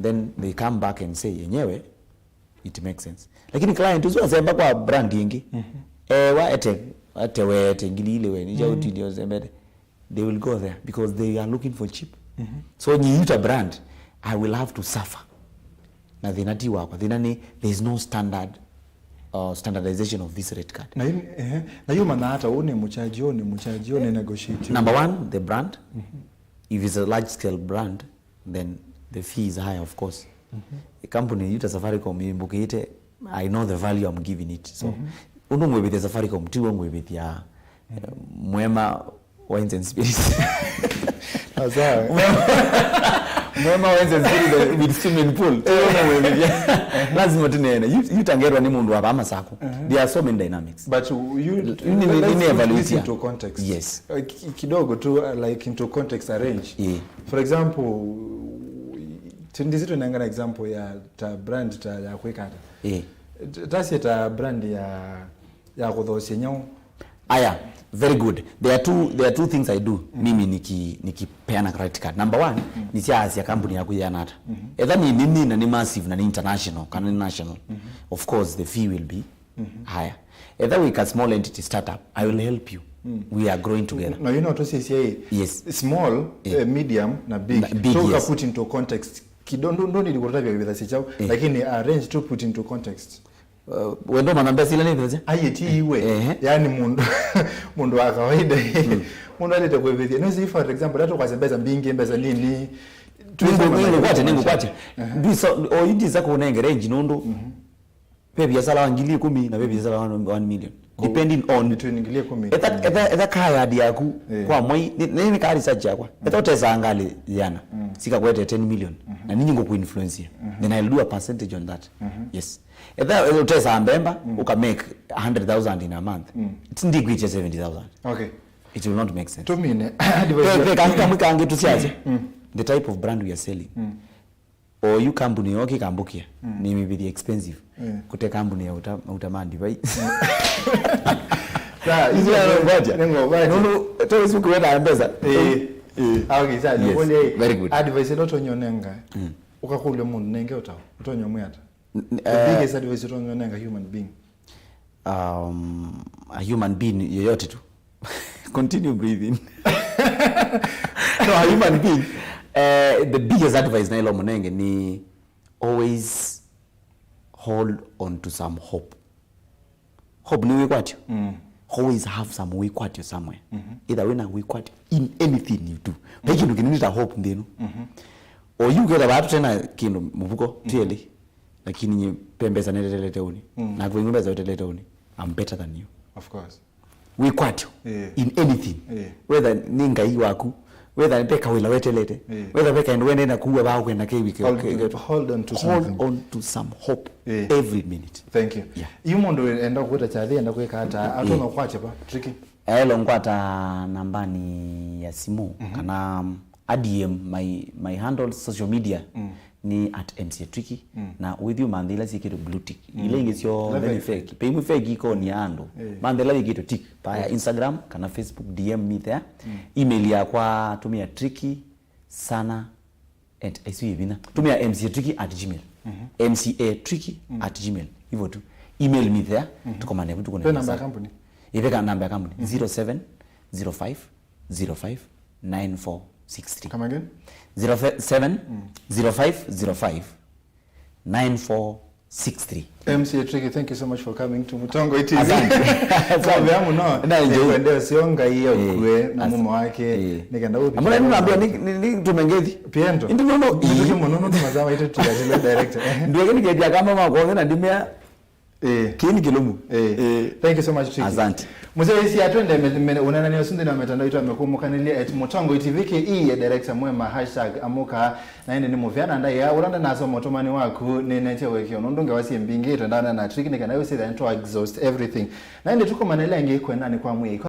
Then they come back and say, "Yenyewe, it makes sense." Lakini client ũsu asemba kwa brand ĩngĩ. Ewa ete, ete we ete ngili ile we, nija utili osembete. They will go there because they are looking for cheap. So nyi yuta brand, I will have to suffer. Na thĩna ti wakwa, thĩna nĩ, there is no standard, uh, standardization of this rate card. Na yu, ehe, na yu mana hata ũũ nĩ mũcharge, ũũ nĩ mũcharge, ũũ nĩ negotiate. Number one, the brand. If it's a large scale brand, then the fee is higher, of course. Company yuta Safaricom imbukite, I know the value I'm giving it. So, ũndũ ngwĩvĩthya Safaricom, tiwo ngwĩvĩthya, eh, Mwema Wines and Spirits. Sawa. Mwema, Mwema Wines and Spirits with swimming pool. Tiwo ngwĩvĩthya. Lazima tunene. Yu, yutangerwa nĩ mũndũ wa vaa Masako. There are so many dynamics. But you, nĩ, nĩ, let's put this into context. Yes. Uh, ki-, kidogo tu, uh, like, into context a range. Yeah. For example, tindisi tunengana example ya ta brand ta ya kwĩkata. Yeah. T-, tasie ta brand ya, ya kũthosya nyau. Aya, very good. There are two, there are two things I do. Mimi niki, nikipeana credit card. Number one, nĩsyaasya kambuni yaku yĩana ata. Etha nĩ nini na nĩ massive na nĩ international kana nĩ national, of course the fee will be higher. Etha wĩ ka small entity startup, I will help you. We are growing together. Na you know, tusisye, yes, small, eh, medium na big. Na big, so yes. Put into context. Kidogo ndo ndikutavya with us chao, eh, lakini arrange to put into context. Uh, wendo mana mbesa ila nĩ mbesa? Aye ti iwe. Ehe. Yani mundu, mundu wa kawaida. Mundu alete kwevethia. No, see, for example, hata kwa mbesa mbingi, mbesa nini. Ningukwate, ningukwate. Bisa, o yu ndisa kunenge range nundu. Ve biasala wa ngili ikumi na ve biasala wa one million. Depending on between ngili ikumi. Etha, etha, etha kaa yadi yaku, eh, kwa mwai, nĩ, nĩ, nĩ kaa research yakwa. Etha ũtesaa ngalĩ yĩana, sikakwete ten million. Na ninyi ngũkũ influencia. Then I'll do a percentage on that. Yes. Etha, etha ũtesaa mbemba, ũka make a hundred thousand in a month. It's ndikwĩtya seventy thousand. Okay. It will not make sense. Tumine advice. Ve, ve, kangi kamwe kangi tusiache. The type of brand we are selling. O yu kambuni yoki kambukia, nĩmĩvĩthya expensive. Kũte kambuni ya uta, uta ma divai. Sawa, icio nĩngũvatia. Nũndũ, to Facebook wena mbesa. Eh. Ah, okay, sawa, yes. Very good. Advice ĩla ũtonya ũnenga, ũkakũlya mũndũ nenge ũtao, ũtonya mwĩata. The biggest advice ũtonya ũnenga human being. Um, a human being yoyote tu. Continue breathing. No, a human being. Uh, the biggest advice naĩla ũmũnenge ni always hold on to some hope. Hope nĩ wĩkwatyo. Always have some wĩkwatyo somewhere. Either wĩna wĩkwatyo in anything you do. Vai kĩndũ kĩnene ta hope nthĩ ĩno. O yu ketha vaa tũtena kĩndũ mũvuko, tieli. Lakini nye pe mbesa netetelete uni. Naku ingĩ mbesa wetelete uni. I'm better than you. Of course. Wĩkwatyo in anything. Whether nĩ Ngai waku, whether nĩ veka wĩla wetelete, whether veka ĩndũ wendee na kuua vaa ũkwenda kewike. Hold on to something. Hold on to some hope every minute. Thank you. Yeah. Yu mũndũ enda kwĩta kyathi, enda kwĩka ata, atonya kwakya va, Tricky? Elo ngwata nambani ya simu, kana a D M my, my handles social media ni at M C A Tricky, na wĩthi ũmanthe ila syĩkĩtwe blue tick. Ila ingĩ syonthe nĩ fake. Pe imwe fake ikonia andũ. Manthe ila yĩkĩtwe tick. Vaya Instagram kana Facebook, D M me there. Email yakwa tũmĩa tricky sana at, isu yĩ vinya. Tũmĩa M C A tricky at gmail. M C A tricky at gmail. Hivyo tu. Email me there. Tũkomane vu, tũkone. Pe namba ya kambuni? Iveka namba ya kambuni. Zero seven zero five zero five nine four six three. Come again? Zero seven zero five zero five nine four six three. M C A Tricky, thank you so much for coming to Mũtongoi T V. Asante. Asante. Tũkũvea mũno. Na enjoy. Nĩkwendea ũseo Ngai aũkue na mumo wake. Eh. Nĩkenda ũpite. Amũna nĩ nambia ni, ni, ni tumengethi. Piento. Indi no, no. Nĩtũke mũno, no tũmaza maitũ tugatile director. Ehe. Ndweke nĩ kĩtia kama ma kuongea na ndimea. Eh. Kini kilumu. Eh. Eh. Thank you so much, Tricky. Asante. Mzee, isi atwende me, me, unanani usundi na mitandao itu amekumukanili at Mũtongoi T V ke iye director mwema hashtag amuka. Na ĩndĩ nĩ mũvea na ndaĩa, ũla ndanasoma ũtũmani waku, nĩnetye wĩkĩo, nũndũ ngewa syĩ mbingĩ, twendana na Tricky, nĩ kana yũsĩthya nĩtwa exhaust everything. Na ĩndĩ tũkomane ĩla ĩngĩ kwendani kwa mwĩĩ.